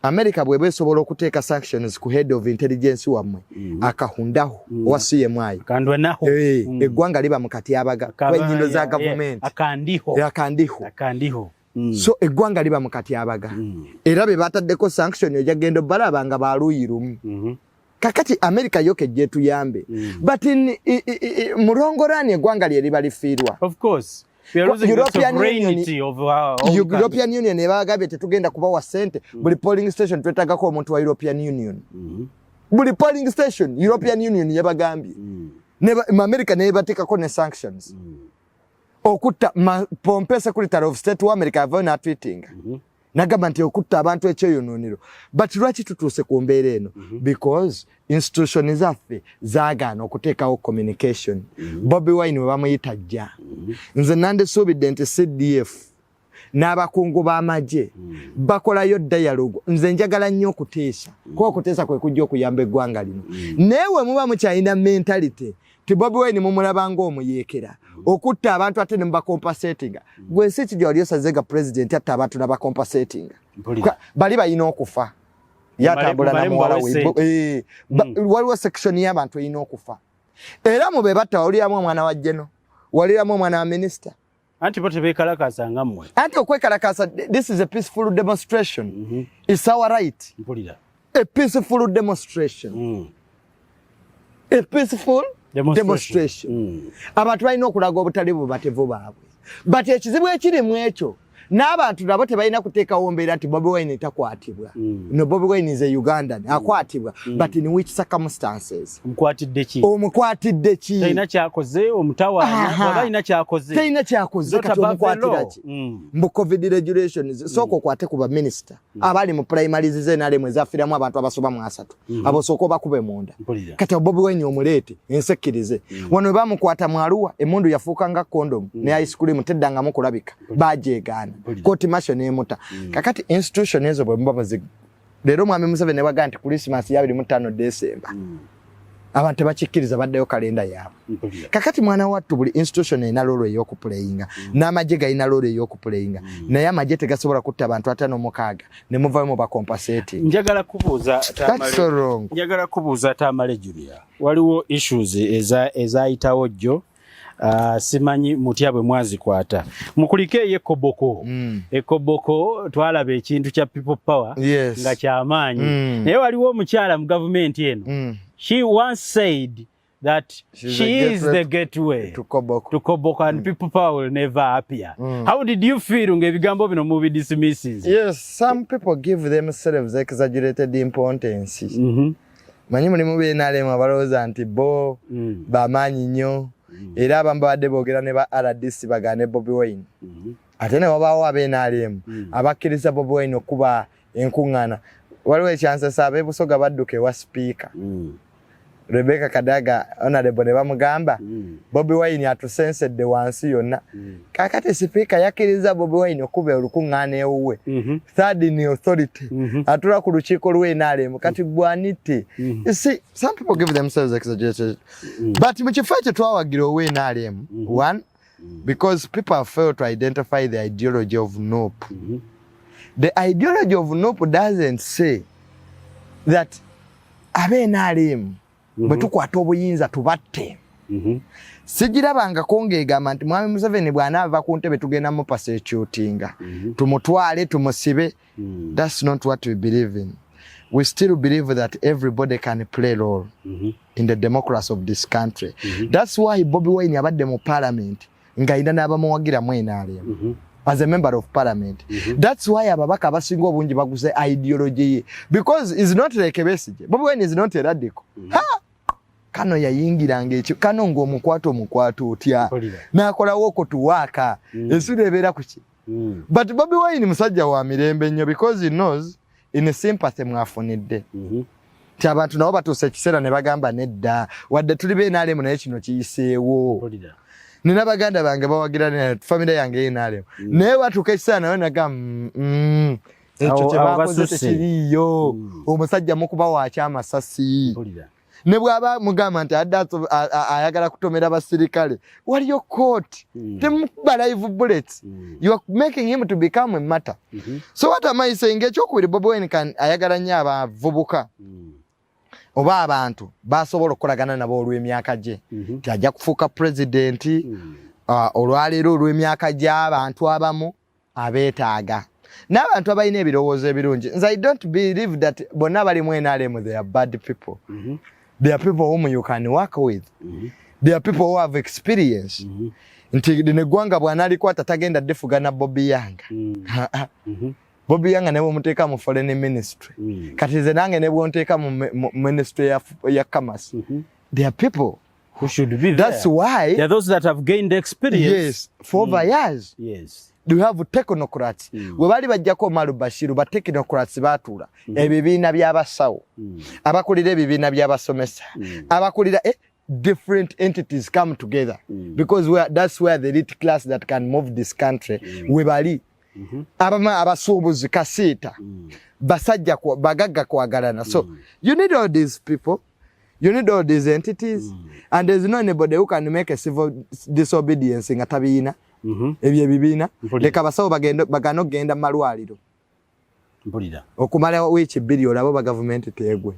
America bweba esobola okuteeka sanctions ku head of intelligence wammwe akahundaho owa CMI, Kandwanaho. Eggwanga liba mu katyabaga kw'ennyindo za gavumenti. Akandiho. Akandiho. Akandiho. So eggwanga liba mu katyabaga, era be bataddeko sanction ojja genda balaba nga baluuyi lumu. Kakati America yo kejja etuyambe, but mu long run eggwanga lye liba lifiirwa. Of course. We are losing the European sovereignty of our own country. European Union ebagambye tetugenda kubawa ssente. Buli polling station twetagako omuntu wa European Union. Buli polling station European Union yabagambye. Mu America nebateekako ne sanctions okutta Pompeo, Secretary of State wa America, avayo n'atweetinga nagamba nti okutta abantu ekyeyonoonero. But lwaki tutuuse ku mbeera eno? Because institution zaffe zaagaana okuteekawo communication. Bobi Wine we bamuyita jja, nze nandisuubidde nti CDF N'abakungu b'amagye bakolayo dialogue. Nze njagala nnyo okuteesa, kuba okuteesa kwe kujja okuyamba eggwanga lino. Naye we muba mukyalina mentality ti Bobi Wine mumulaba ng'omuyeekera okutta abantu ate ne mubacompensatinga, gwe ensi ki gyewali osaze nga president atta abantu nabacompensatinga? Bali balina okufa. Yatambula na muwala we. Waliwo section y'abantu erina okufa, era mu be batta wawuliramu omwana wa jeno, waliramu omwana wa minisita. Anti bo tebeekalakaasa nga mmwe. Anti okwekalakaasa, this is a peaceful demonstration. It's our right. Mpulira. A peaceful demonstration. A peaceful demonstration. Abantu balina okulaga obutali bubativu baabwe, but ekizibu ekiri mu ekyo, n'abantu nabo tebalina kuteekawo mbeera nti Bobi Wine takwatibwa. No, Bobi Wine is a Ugandan, akwatibwa, but in which circumstances? Omukwatidde ki? Omukwatidde ki? Talina kyakoze, omutawaanya waba alina kyakoze. Talina kyakoze, kati omukwatira ki? Mbu COVID regulations. Sooka okwate ku baminisita abali mu primaries z'NRM ezafiiramu abantu abasoba mu 30. Abo sooka obakube munda. Kati Bobi Wine omuleete, ensi ekkirize. Wano we bamukwata mu Arua, emundu yafuuka nga condom ne ice cream, teddangamu kulabika, bajegaana, court martial n'emuta. Kakati institution ezo bwe muba muzi, leero mwami Museveni ne bagaa nti Christmas ya 25 December, abantu tebakikkiriza, baddayo kalenda yaabwe. Kakati mwana wattu, buli institution erina role ey'okuplayinga, n'amagye galina role ey'okuplayinga, naye amagye tegasobola kutta abantu 56 ne muvayo mu bacompensate. Njagala kubuuza. That's so wrong. Njagala kubuuza Tamale Julia, waliwo issues ezayitawo jjo. Simanyi mutya bwe mwazikwata. Mukulike eyo ekoboko. Ekoboko twalaba ekintu kya People Power nga kyamaanyi, naye waliwo omukyala mu gavumenti eno. She once said that she's she a is the gateway to Koboko. To Koboko, and People Power will never appear. How did you feel ng'ebigambo bino mubidismisses? Yes, some people give themselves exaggerated importance. Manyi mulimu ba NRM abalowooza nti bo bamaanyi nnyo, era abamu babadde boogera ne ba RDC bagaane Bobi Wine. Ate ne wabaawo aba NRM abakkiriza Bobi Wine okuba enkuŋŋaana. Waliwo ekyansesa, ab'e Busoga badduka ewa sipiika Rebecca Kadaga honorable ne bamugamba, "Bobi Wine atusensedde wansi yonna." Kakati sipiika yakkiriza Bobi Wine okuba olukuŋŋaana ewuwe. Third in authority, atula ku lukiiko lw'NRM, kati gwanite? You see, some people give themselves exaggerated, but mu kifo ekyo twawagira owa NRM. One, because people have failed to identify the ideology of NUP. The ideology of NUP doesn't say that abe NRM bwe tukwata obuyinza tubatte. Sigirabangako ng'egamba nti mwami Museveni bw'anaava ku ntebe tugenda mu persecutinga, tumutwale tumusibe. That's not what we believe in. We still believe that everybody can play role in the democracy of this country. That's why Bobi Wine abadde mu parliament ng'alina n'abamuwagiramu NRM as a member of parliament. That's why ababaka abasinga obungi baguze ideology ye, because is not like Besigye. Bobi Wine is not a radical. Ha! Kano yayingiranga ekyo, kano ng'omukwata omukwata otya? N'akolawo okutuwaaka, ensi ebeera ku ki? But Bobi Wine musajja wa mirembe nnyo, because he knows in sympathy mwafunidde nti abantu nabo batuuse ekiseera ne bagamba nedda, wadde tuli ba NRM, naye kino kiyiseewo. Nina baganda bange bawagira famire yange ye NRM, naye batuuka ekiseera nawe nagamba, ekyo kyebakoze basusse. Tekiriiyo. Omusajja mukuba waaki amasasi? Ne bw'aba mugamba nti adde ayagala kutomera basirikale, waliyo court. Temukuba live bullets. You are making him to become a martyr. So what am I saying? Ekyokubiri, Bobi Wine can ayagala nnyo abavubuka oba abantu basobola okukolagana nabo olw'emyaka gye, nti ajja kufuuka pulezidenti. Olwaleero olw'emyaka gy'abantu abamu abeetaaga n'abantu abalina ebirowoozo ebirungi. Nze I don't believe that bonna bali mu NRM they are bad people. They are people whom you can work with. They are people who have experience, nti lino eggwanga bw'anaalikwata tagenda ddifuga na Bobi Yanga. Bobi Yanga ne bwomuteeka mu foreign ministry, kati nze nange ne bwonteeka mu ministry ya commerce, there are people who should be there. That's why There are those that have gained experience. Yes, for over years. We have technocrats. We bali bajjako Omar Bashiru, ba technocrats baatuula, ebibiina by'abasawo, abakulira ebibiina by'abasomesa, abakulira different entities come together, because that's where the elite class that can move this country we bali. Abasuubuzi kasiita basajja bagagga kwagalana. So you need all these people, you need all these entities, and there's no anybody who can make a civil disobedience nga tabiina ebyo ebibiina. Leka abasawo bagane okugenda mu malwaliro okumala wiiki 2, olaba oba gavumenti tegwe.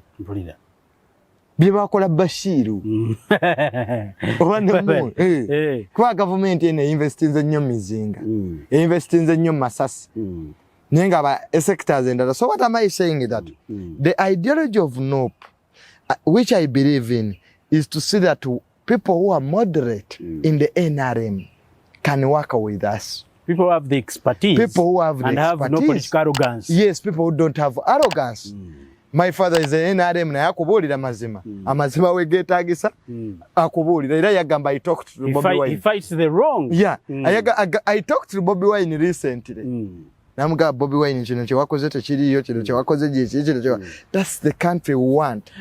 Bye bakola Bashiiru oba nemu kuba gavumenti eno einvestinze nnyo mu mizinga, einvestinze nnyo mu masasi, naye nga ba sectors endala. So what am I saying? That the ideology of NUP, which I believe in, is to see that people who are moderate in the NRM can work with us. People who have the expertise. People who have the and have no expertise. political arrogance. Yes, people who don't have arrogance. My father is a NRM, naye akubuulira mazima. Amazima we geetaagisa akubuulira, era yagamba, "I talked to Bobi He Wine." fights the wrong. Yeah. I talked to Bobi Wine recently. Namugamba, "Bobi Wine, kino kyewakoze tekiriiyo, kino kyewakoze gyeki, kino kyewa." That's the country we want.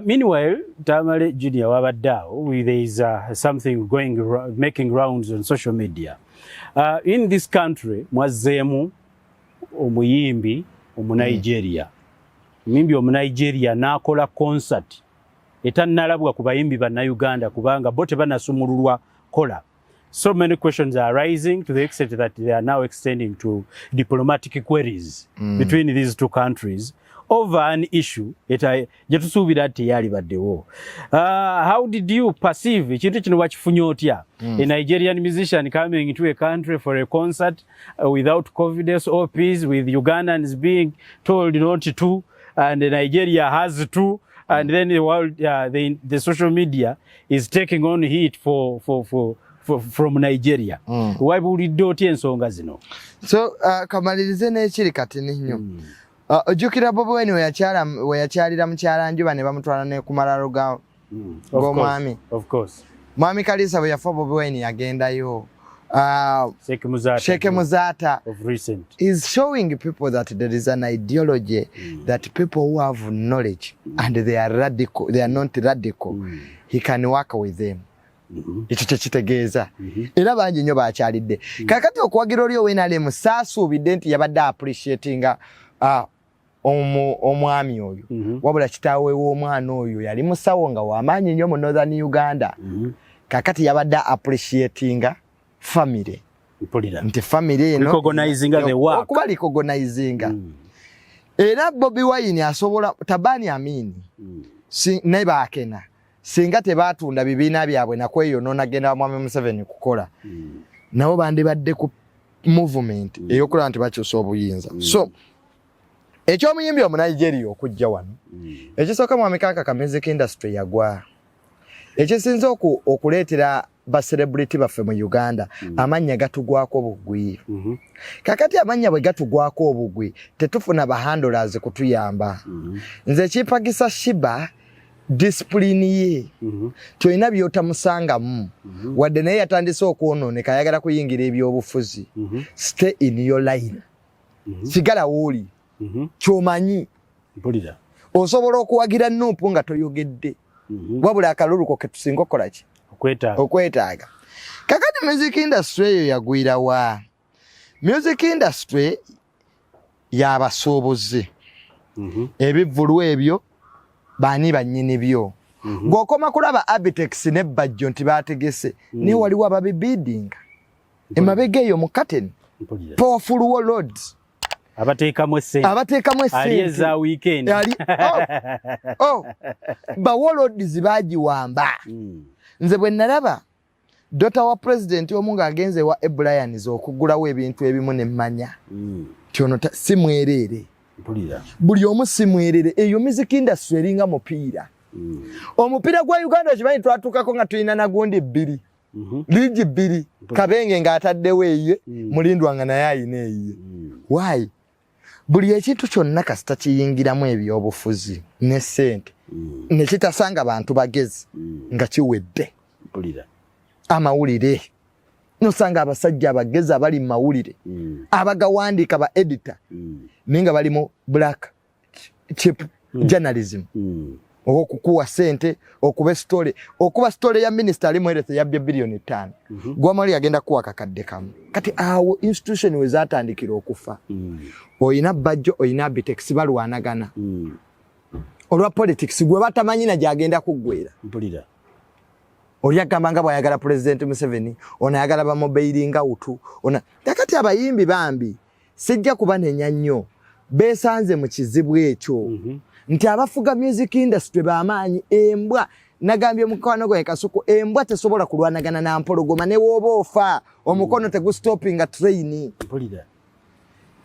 Meanwhile, Tamale Junior wabadde awo, there is something making rounds on social media. In this country mwazzeemu omuyimbi Omunigeria. Omuyimbi Omunigeria n'akola concert etannalabwa ku bayimbi Bannayuganda, kubanga bo tebanasumululwa kola. So many questions are arising to the extent that they are now extending to diplomatic queries between these two countries over an issue eta gye tusuubira nti teyalibaddewo. How did you perceive ekintu kino? Wakifunye otya? A Nigerian musician coming into a country for a concert without COVID SOPs, with Ugandans being told not to, and Nigeria has to, and then the world, the social media is taking on heat for from Nigeria. Wabuulidde otya ensonga zino? So kamalirize n'ekiri kati nnyo. Ojjukira Bobi Wine we yakyalira mukyala Njuba ne bamutwala ne ku malalo ga Of g'omwami. course, of course. Mwami Kalisa bwe yafa, Bobi Wine yagendayo. Sheikh Muzata. Sheikh Muzata Of recent. is showing people that there is an ideology that people who have knowledge and they are radical, they are not radical, he can work with them. Ekyo kyekitegeeza, era bangi nnyo bakyalidde. Kakati okuwagira oli owa NRM, saasuubidde nti yabadde appreciatinga omwami oyo, wabula kitaawe w'omwana oyo yali musawo nga wamaanyi nnyo mu Northern Uganda. Kakati yabadde appreciatinga family, nti family eno Recognizinga the work. Okuba recognizinga. Era Bobi Wine asobola Tabani Amini ne Bakena, singa tebatunda bibiina byabwe nakweyonoona genda mwami Museveni kukola, nabo bandibadde ku movement eyokulaba nti bakyusa obuyinza. So ekyomuyimbi Omunigeria okujja wano, ekisooka, mwami Kankaka, music industry yagwa. Ekisinza okuleetera ba celebrity baffe mu Uganda, amannya gatugwako obugwi. Kakati amannya bwe gatugwako obugwi, tetufuna ba handlers kutuyamba. Nze ekimpagisa Sheebah, discipline ye, tyolina byotamusangamu, wadde naye yatandise okwonooneka, ayagala kuyingira ebyobufuzi. Stay in your line, sigala wooli, kyomanyi. Mpulira. Osobola okuwagira NUP nga toyogedde, wabula akalulu ko ketusinga okukola ki? Okwetaaga. Okwetaaga. Kakati music industry eyo yagwira wa? Music industry y'abasuubuzi. Ebivvulu ebyo baani bannyini byo? Ng'okoma kulaba Abitex ne Bajjo nti bategese, naye waliwo ababibidinga emabega eyo mu curtain. Mpulira. Powerful warlords. Abateekamu essente. Abateekamu Ali essente. eza weekend. Ali oh. Ba warlords bagiwamba. Nze bwe nalaba daughter wa president omu ng'agenze ewa Ebrians okugulawo ebintu ebimu, ne mmanya nti ono si mwereere. Mpulira. Buli omu si mwereere. Eyo music industry eringa mupiira. Omupiira gwa Uganda okimanyi twatuukako nga tulina nagundi bbiri, liigi bbiri, Kabenge ng'ataddewo eyiye, Mulindwa nga naye ayina eyiye. Why? Buli ekintu kyonna kasita kiyingiramu ebyobufuzi ne ssente ne kitasanga bantu bagezi, nga kiwedde. Mpulira. Amawulire nosanga abasajja abagezi abali mu mawulire, abagawandiika, ba editor, naye nga bali mu black chip journalism. Okukuwa sente okuba story, okuba story ya minister ali mu health yabbye 5 billion. Gwamali agenda kuwa kakadde kamu. Kati awo institution we zatandikira okufa. Oyina Bajjo, oyina Abitex, balwanagana olwa politics gwe batamanyi na gyagenda kuggwera. Mpulira. Oli agamba nga bw'ayagala President Museveni, ono ayagala bamubailinga out ona. Kakati abayimbi bambi sijja kubanenya nnyo, beesanze mu kizibu ekyo nti abafuga music industry bamaanyi. Embwa, nagambye mukwano gwange Kasuku, embwa tesobola kulwanagana na mpologoma, ne wooba ofa omukono tegustopinga train. Mpulira.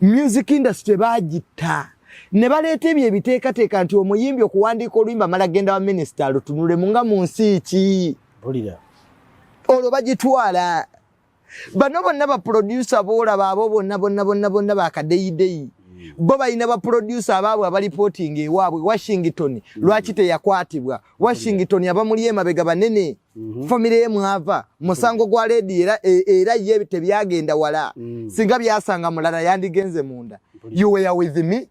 Music industry bagitta ne baleeta ebyo ebiteekateeka nti omuyimbi okuwandiika oluyimba amala genda wa minisita alutunulemu nga mu nsi ki. Mpulira. Olwo bagitwala bano bonna baproducer boolaba, abo bonna bonna bonna bonna bakadeyideyi, bo balina baproducer abaabwe abalipootinga ewaabwe Washington. Lwaki teyakwatibwa Washington? Abamuli emabega banene, famire ye mwava musango gwa ledi era, era ye tebyagenda wala. Singa byasanga mulala yandigenze munda. You were with me,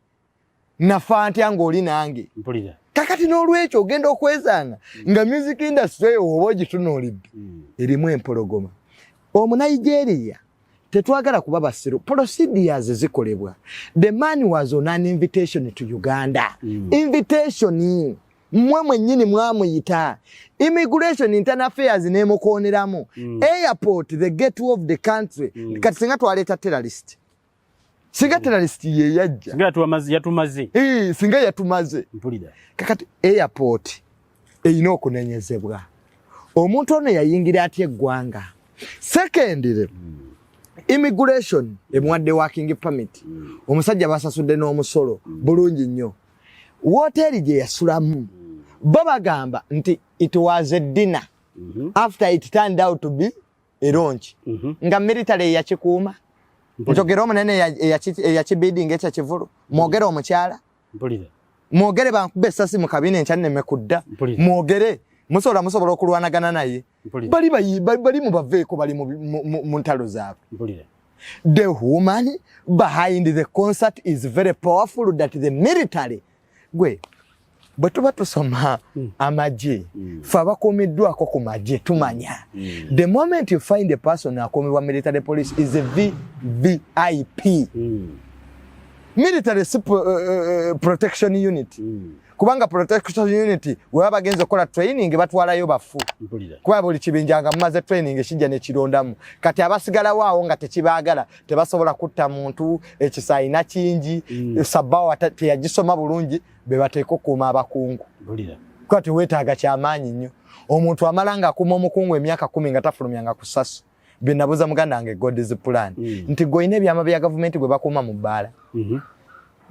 nafa ntya ng'oli nange? Mpulira. Kakati n'olwekyo ogenda okwesanga nga music industry eyo oba ogitunuulidde erimu empologoma. Omunigeria tetwagala kuba basiru, procedures zikolebwa. The man was on an invitation to Uganda. Invitation mmwe mwennyini mwamuyita, immigration, internal affairs nemukooneramu. Airport, the gateway of the country. Kati singa twaleeta terrorist, singa terrorist ye yajja. Singa yatumaze, yatumaze. Eh, singa yatumaze. Mpulira. Kakati airport erina okunenyezebwa, omuntu ono yayingira atya eggwanga? Secondly, immigration emuwadde working permit, omusajja basasudde n'omusolo bulungi nnyo. Woteeri gye yasulamu, bo bagamba nti it was a dinner, after it turned out to be a launch nga military eyakikuuma. Njogera omunene eyakibidinga ekyo kivulu, mwogere omukyala. Mpulira. Mwogere bankuba essasi mu kabina enkya nneme kudda. Mpulira. Mwogere musobola okulwanagana naye. Mpulira. Bali mubaveeko, bali mu ntalo zaabwe. Mpulira. The woman behind the concert is very powerful that the military. Gwe bwe tuba tusoma amagye, fe abakuumiddwako ku magye tumanya, the moment you find a person akuumibwa military police is a VVIP, military protection unit, kubanga protection unit weba bagenza okukola training batwalayo bafu. Mpulira. Kuba buli kibinja nga mumaze training kijja nekirondamu, kati abasigalawo awo nga tekibaagala tebasobola kutta muntu, ekisayina kingi. Sabawa teyagisoma bulungi, be bateeka okukuuma abakungu. Mpulira. Kuba teweetaaga kyamaanyi nnyo, omuntu amala ng'akuuma omukungu emyaka 10 nga tafulumyanga ku ssasu. Bye nabuuza muganda wange God's Plan nti gwe olina ebyama bya gavumenti gwe bakuuma mu bbaala.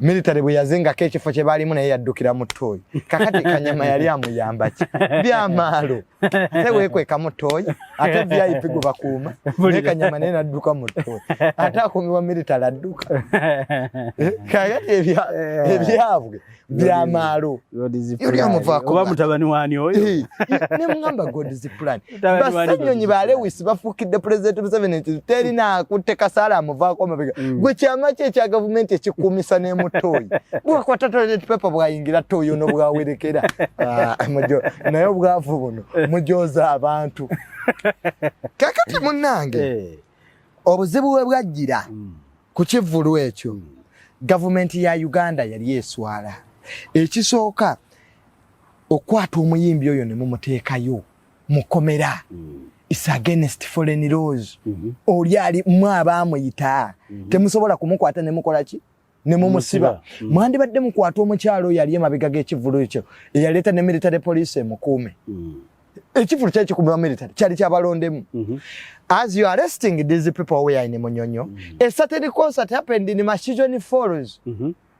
Military bwe yazingako ekifo kye baalimu naye yaddukira mu ttooyi. Kakati Kanyama yali amuyamba ki? Byamaalo ate weekweka mu ttooyi, ate VIP gwe bakuuma naye Kanyama naye nadduka mu ttooyi, ate akuumibwa military adduka. Eh, kakati ebyabwe byamaalo. Yoli amuvaako. Oba mutabani waani oyo? Eh, ne mugamba God's Plan. Mutabani wani? Basenyonyi ba Lewis bafuukidde President Museveni nti terina akutte kasaala amuvaako amabega. Gwe kyama ki ekya gavumenti ekikuumisa n'emutooyi? Bwakwata toilet paper bwayingira ttooyi ono bwawerekera. Ah, naye obwavu buno mujoza abantu. Kakati munnange, obuzibu bwe bwajjira ku kivvulu ekyo, gavumenti ya Uganda yali eswala. Ekisooka, okwata omuyimbi oyo ne mumuteekayo mukomera is against foreign laws. Oli ali mwe abaamuyita, temusobola kumukwata ne mukola ki ne mumusiba. Mwandibadde mukwata omukyalo oyo ali emabega g'ekivvulu ekyo eyaleeta ne military police emukuume. Ekivvulu kyali kikuumibwa military, kyali kyabalondemu. As you are arresting these people who are in Munyonyo, a certain concert happened in Murchison Falls,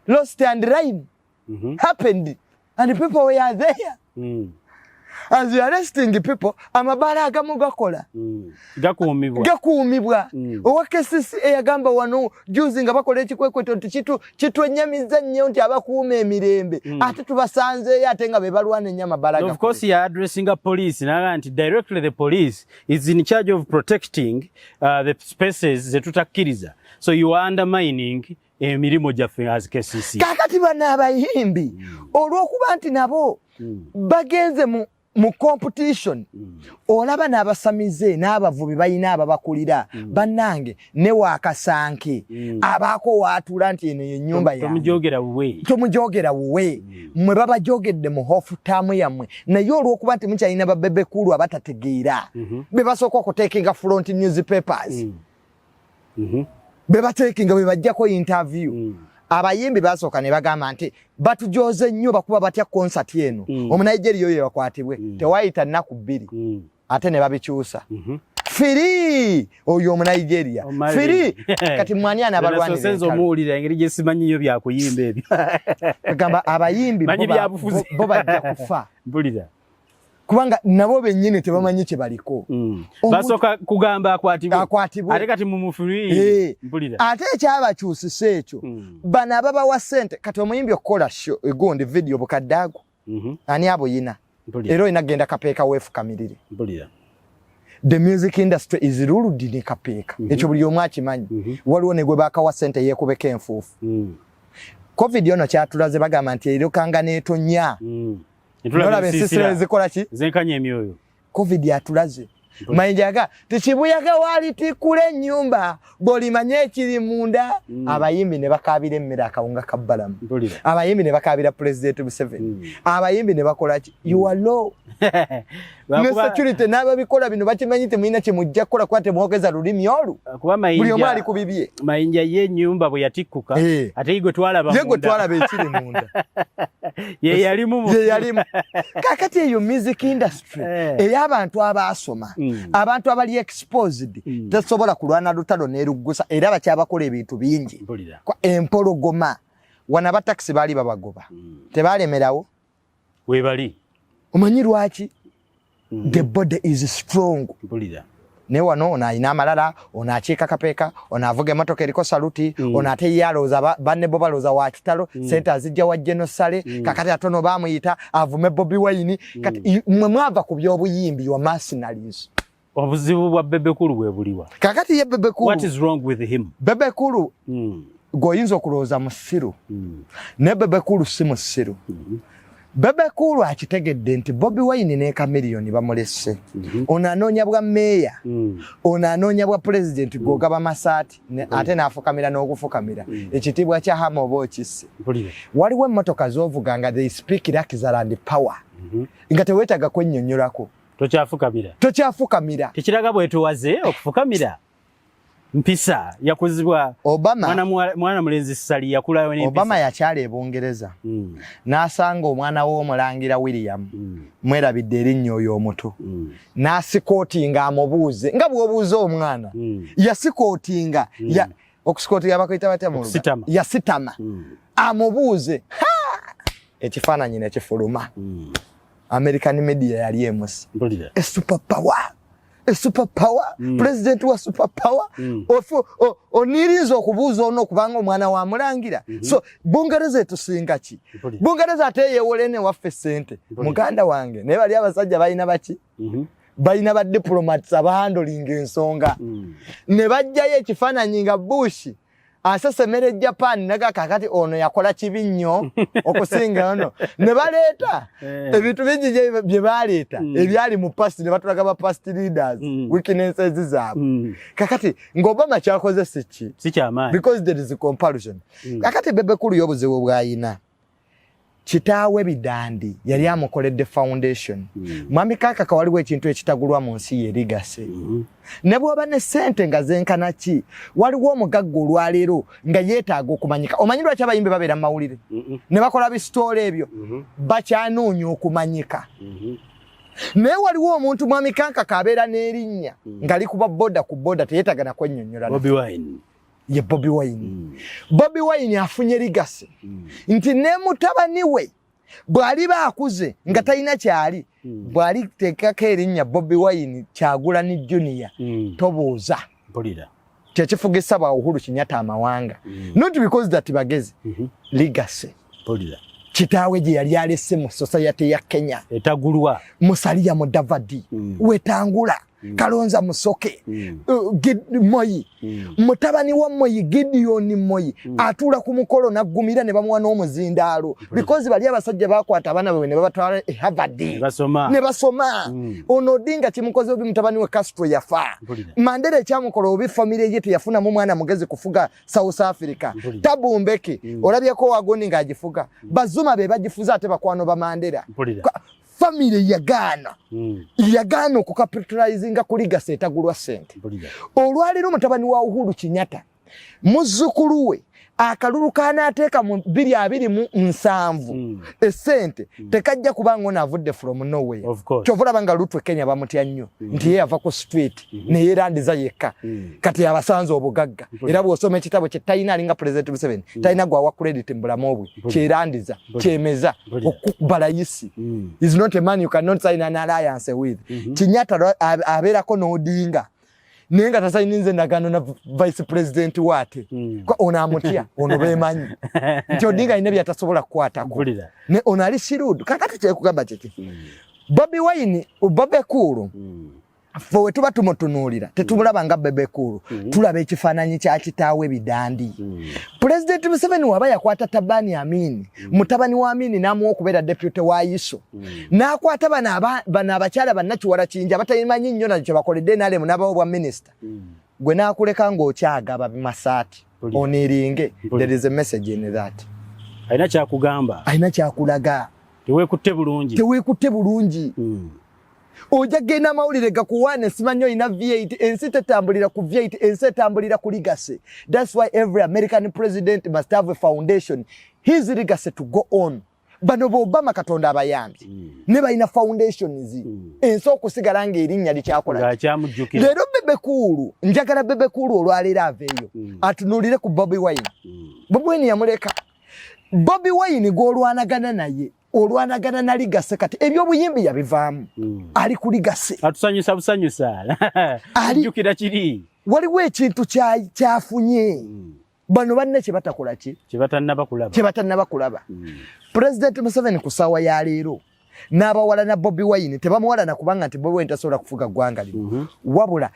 Lost and Rhyme happened and people were there. As you are arresting people, amabaala agamu gakola. Gakuumibwa. Gakuumibwa. Owa KCC eyagamba wano juzi nga bakola ekikwekweto nti kitwenyamiza nnyo nti abakuuma emirembe ate tubasanzeeyo ate nga be balwana ennyo amabaala. Of course ya addressinga police naga nti directly the police is in charge of protecting the spaces zetutakkiriza, so you are undermining Emirimu gyaffe as KCC. Kakati bano abayimbi, olw'okuba nti nabo bagenze mu competition, olaba n'abasamize n'abavubi balina ababakulira. Bannange, ne waakasanke abaako waatuula nti eno yennyumba yange. Tomujogera wuwe. Tomujogera wuwe. Mmwe babajogedde mu hofu taamu yammwe, naye olw'okuba nti mukyalina ba Bebe Cool abatategeera, be basooka okuteekinga front newspapers, be bateekinga, be bajjako interview. Abayimbi basooka ne bagamba nti batujoze nnyo, bakuba batya concert eno, Omunigeria oyo bakwatibwe. Tewayita nnaku 2, ate ne babikyusa. Free oyo Omunigeria, free. Kati mwani anabalwanira Senze omuwulira engeri gye simanyi nnyo byakuyimba ebyo. Gamba abayimbi Manyi bo byabufuzi. bo bajja kufa, Mpulira. kubanga nabo bennyini tebamanyi kye baliko. Basooka kugamba akwatibwe, Akwatibwe. ate kati mumu free. Mpulira. Ate ekyabakyusisa ekyo, bano ababawa ssente. Kati omuyimbi okukola show, egundi video, bukadde ago, ani abuyina? Mpulira. Era olina kugenda Kapeeka weefukamirire. Mpulira. The music industry is ruled ne Kapeeka. Ekyo buli omu akimanyi. Waliwo ne gwe bakawa ssente yeekubeko enfuufu. Covid ono kyatulaze, bagamba nti erukanga n'etonya. Nolaba ensiisira ezikola ki? Zenkanya emyoyo. Covid atulaze. Mayinja aga tikibuyaga walitikula ennyumba bw'olimanya ekiri munda. Abayimbi ne bakaabira emmere, akawunga ka bbalamu. Mpulira. Abayimbi ne bakaabira Pulezidenti Museveni. Abayimbi ne bakola ki? You are low ne security n'ababikola bino bakimanyi, temulina kyemujja kukola kuba temwogeza lulimi olwo. Kuba Buli omu Mayinja ali ku bibye. Mayinja ye ennyumba bwe yatikkuka, ate ye gwe twalaba Ye gwe munda. twalaba ekiri munda. Ye yalimu Ye yalimu. Kakati eyo music industry ey'abantu abaasoma, abantu abali exposed, tesobola kulwana lutalo n'eruggusa, era bakyabakola ebintu bingi. Mpulira. Empologoma wano abatakisi baali babagoba, tebalemerawo. Webali. Omanyi lwaki? The body is strong. Mpulira. Naye wano ono alina amalala, ono akiika Kapeeka, ono avuga emotoka eriko saluti, ono ate ye alowooza banne bo balowooza wa kitalo, sente azijja wa genosale. Kakati ate ono bamuyita avume Bobi Wine. Kati mmwe mwava ku byobuyimbi, wa mercenaries. Obuzibu bwa Bebe Cool bwe buliwa? Kakati ye Bebe Cool, What is wrong with him? Bebe Cool gweoyinza okulowooza musiru, naye Bebe Cool si musiru. Bebe Cool akitegedde nti Bobi Wine ne Chameleone bamulese. Ono anoonya bwa meeya, ono anoonya bwa pulezidenti. Gwogaba masaati ate n'afukamira n'okufukamira ekitiibwa kya Hama oba okisse. Mpulira. Waliwo emmotoka z'ovuga nga they speak luxury and power, nga teweetaaga kwennyonnyolako. Tokyafukamira. Tokyafukamira. Tekiraga bwetowaze okufukamira mpisa yakuzibwa. Obama Mwana mulenzi Sali yakulayo n'empisa. Obama yakyala e Bungereza, n'asanga omwana w'omulangira William, mwerabidde erinnya oyo omuto, n'asikootinga amubuuze nga bw'obuuza omwana. Yasikootinga ya, okusikootinga bakuyita batya mu Luganda? Okusitama. Yasitama amubuuze. Ha! Ekifaananyi ne kifuluma. American media yali emusi. Mpulira. A super power, a super power, president wa super power. Onirinza okubuuza ono okubanga omwana wa mulangira. So Bungereza etusinga ki? Mpulira. Bungereza ate yeewole ne waffe sente. Mpulira. Muganda wange, naye bali abasajja balina baki? Balina ba diplomats abahandolinga ensonga. Ne bajjayo ekifaananyi nga Bush asesemera e Japan, naga kakati ono yakola kibi nnyo okusinga ono. Ne baleeta ebintu bingi bye baleeta ebyali mu past, ne batulaga ba past leaders, weaknesses zaabwe. Kakati ng'Obama kyakoze si ki? Si kyamaanyi. Because there is a comparison. Kakati Bebe Cool y'obuzibu bw'ayina, kitaawe Bidandi yali amukoledde foundation. Mwami Kakaka, waliwo ekintu ekitagulwa mu nsi, ye legacy. Ne bw'oba ne ssente nga zenkana ki, waliwo omugagga olwaleero nga yeetaaga okumanyika. Omanyi lwaki abayimbi babeera mu mawulire ne bakola bisitoola ebyo? Bakyanoonya okumanyika. Naye waliwo omuntu, mwami Kankaka, abeera n'erinnya nga likuba boda ku boda, teyeetaaga nakwennyonnyola. Bobi Wine. Ye Bobi Wine. Bobi Wine afunye legacy nti ne mutabani we bw'aliba akuze nga talina kyali, bw'aliteekako erinnya Bobi Wine Kyagulanyi Junior, tobuuza. Mpulira. Kyekifugisa bwa Uhuru Kenyatta amawanga, not because that bagezi, legacy. Mpulira. Kitaawe gye yali alese mu society ya Kenya etagulwa. Musalia Mudavadi, wetangula. Kalonza Musoke, Moi, mutabani wa Moi, Gideon Moi, atuula ku mukolo n'aggumira ne bamuwa n'omuzindaalo, because bali abasajja bakwata abaana baabwe ne babatwala e Harvard Ne basoma. Ne basoma. Ono Odinga kimukoze obi, mutabani we Castro yafa. Mandela ekyamukola obi, famire ye teyafunamu mwana mugezi kufuga South Africa. Thabo Mbeki, olabyeko wagundi ng'agifuga? Bazuma be bagifuza, ate bakwano ba Mandela. Famire yagaana, yagaana okucapitalizinga ku legacy etagulwa ssente. Olwaleero mutabani wa Uhuru Kenyatta, muzzukulu we, akalulu kanaateeka mu 2027, essente tekajja kubanga ono avudde from nowhere. Of course. Kyova olaba nga Ruto Kenya bamutya nnyo, nti ye yava ku street neyerandiza yekka, kati abasanze obugagga. Era bw'osoma ekitabo kye, talina, alinga President Museveni, talina gwawa credit mu bulamu bwe, kyerandiza, kyemeza, okukuba layisi. Is not a man you cannot sign an alliance with. Kenyatta abeerako n'Odinga, naye nga tasayininze endagaano na vice president waate. Ono amutya, ono bemanyi nti Odinga alina byatasobola kukwatako. Ne ono ali shrewd. Kakati kyekugamba kiki? Bobi Wine, Bebe Cool, ffe we tuba tumutunuulira tetumulaba nga Bebe Cool, tulaba ekifaananyi kya kitaawe Bidandi. Pulezidenti Museveni waba yakwata Tabani Amini, mutabani wa Amini, n'amuwa okubeera deputy wa ISO, n'akwata bano abakyala bannakiwala kingi abatamanyi nnyo nakyo kyebakoledde NRM, n'abawo bwa minisita, gwe n'akuleka ng'okyagaba masaati, oniringe. There is a message in that. Alina kyakugamba. Alina kyakulaga. Teweekutte bulungi. Teweekutte bulungi. Ojja genda amawulire gakuwaane, simanyi olina V8. Ensi tetambulira ku V8, ensi etambulira ku legacy. That's why every American president must have a foundation, his legacy to go on. Bano ba Obama, Katonda abayambye, ne balina foundations, ensi okusigala ng'erinnya likyakola. Ng'akyamujjukira. Leero Bebe Cool, njagala Bebe Cool olwaleero aveeyo atunuulire ku Bobi Wine. Bobi Wine yamuleka. Bobi Wine gw'olwanagana naye, olwanagana na legacy. Kati ebyobuyimbi yabivaamu, ali ku legacy. Atusanyusa busanyusa. Jjukira kiri. Waliwo ekintu kyafunye, bano banne kye batakola ki? Kye batannaba kulaba. Kye batannaba kulaba. Pulezidenti Museveni ku ssaawa ya leero n'abawalana Bobi Wine, tebamuwalana kubanga nti Bobi Wine tasobola kufuga ggwanga lino, wabula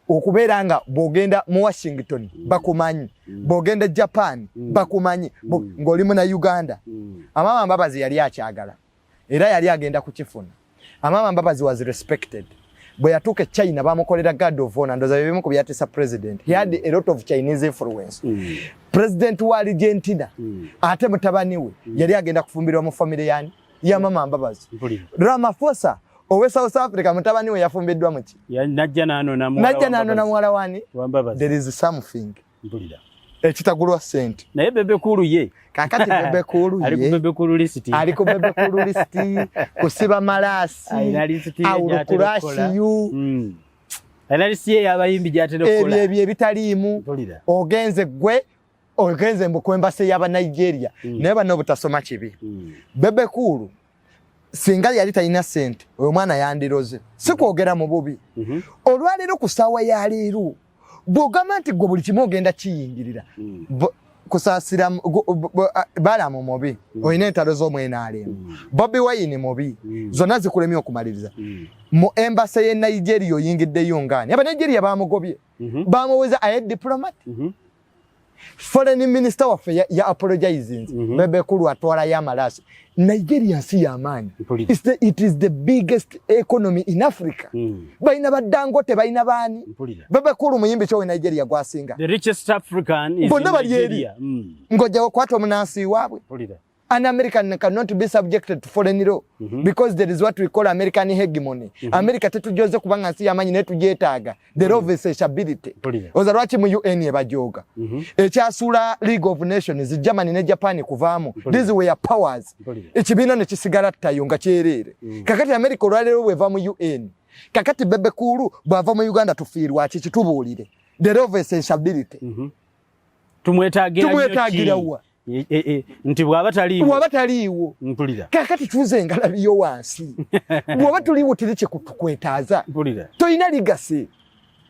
okubeera nga bw'ogenda mu Washington bakumanyi, bw'ogenda e Japan bakumanyi, ng'oli muna Uganda. Amama Mbabazi yali akyagala era yali agenda kukifuna. Amama Mbabazi was respected. Bwe yatuuka e China bamukolera guard of honor. Ndoza byebimu ku byatisa president. He had a lot of Chinese influence. President wa Argentina, ate mutabani we yali agenda kufumbirwa mu famire yani ya Mama Mbabazi. Ramaphosa owe South Africa, mutabani we yafumbiddwa muki? Najja n'anona muwala Najja wa n'anona Mbabazi. muwala wani? Wa Mbabazi. There is something ekitagulwa sente. Naye Bebe Cool ye Kakati Bebe Cool ali ku ye Bebe Cool list. Ali ku Bebe Cool list, kusiba malasi. Alina list ye gy'atera okukola. Awulukurasiyu. Alina list ye y'abayimbi gy'atera okukola. Ebyo ebyo ebitaliimu. Ogenze gwe ogenze mbu ku embassy y'Abanigeria, naye banna obutasoma kibi. Bebe Cool singa yali talina sente, oyo mwana yandiroze, si kwogera mu bubi. Olwaleero ku ssaawa ya leero bw'ogamba nti gwe buli kimu ogenda kiyingirira, kusaasira Balamu mubi, olina entalo z'omwenaalemu, Bobi Wine mubi, zonna zikulemye okumaliriza. Mu embassy y'e Nigeria oyingiddeyo ngaani? Abanigeria bamugobye, bamuweza aye diplomat. Foreign minister waffe ya apologizing. Bebe Cool atwalayo amalaasi. Nigeria nsi y'amaanyi. It is the biggest economy in Africa. Balina ba Dangote, balina baani? Bebe Cool muyimbi kyowe Nigeria gwasinga? The richest African is Bonna in bali eri. Nigeria. Ng'ojja okwata omunansi waabwe. An American cannot be subjected to foreign law because there is what we call American hegemony. America tetujoze kubanga nsi y'amaanyi, naye tugyetaaga. The law of essentiality. Oza lwaki mu UN ebajooga? Ekyasuula League of Nations, Germany ne Japan kuvaamu. These were powers. Ekibiina ne kisigala ttayo nga kyereere. Kakati America olwaleero bweva mu UN. Kakati Bebe Cool bw'ava mu Uganda tufiirwa ki? Kitubuulire. The law of essentiality. Tumwetaagira nnyo ki? Tumwetaagira wa? E, nti bw'aba taliiwo. Bw'aba taliiwo. Kakati tuuze engalabiyo wansi. Bw'oba tuliiwo teri kyekutukwetaaza. Tolina legacy.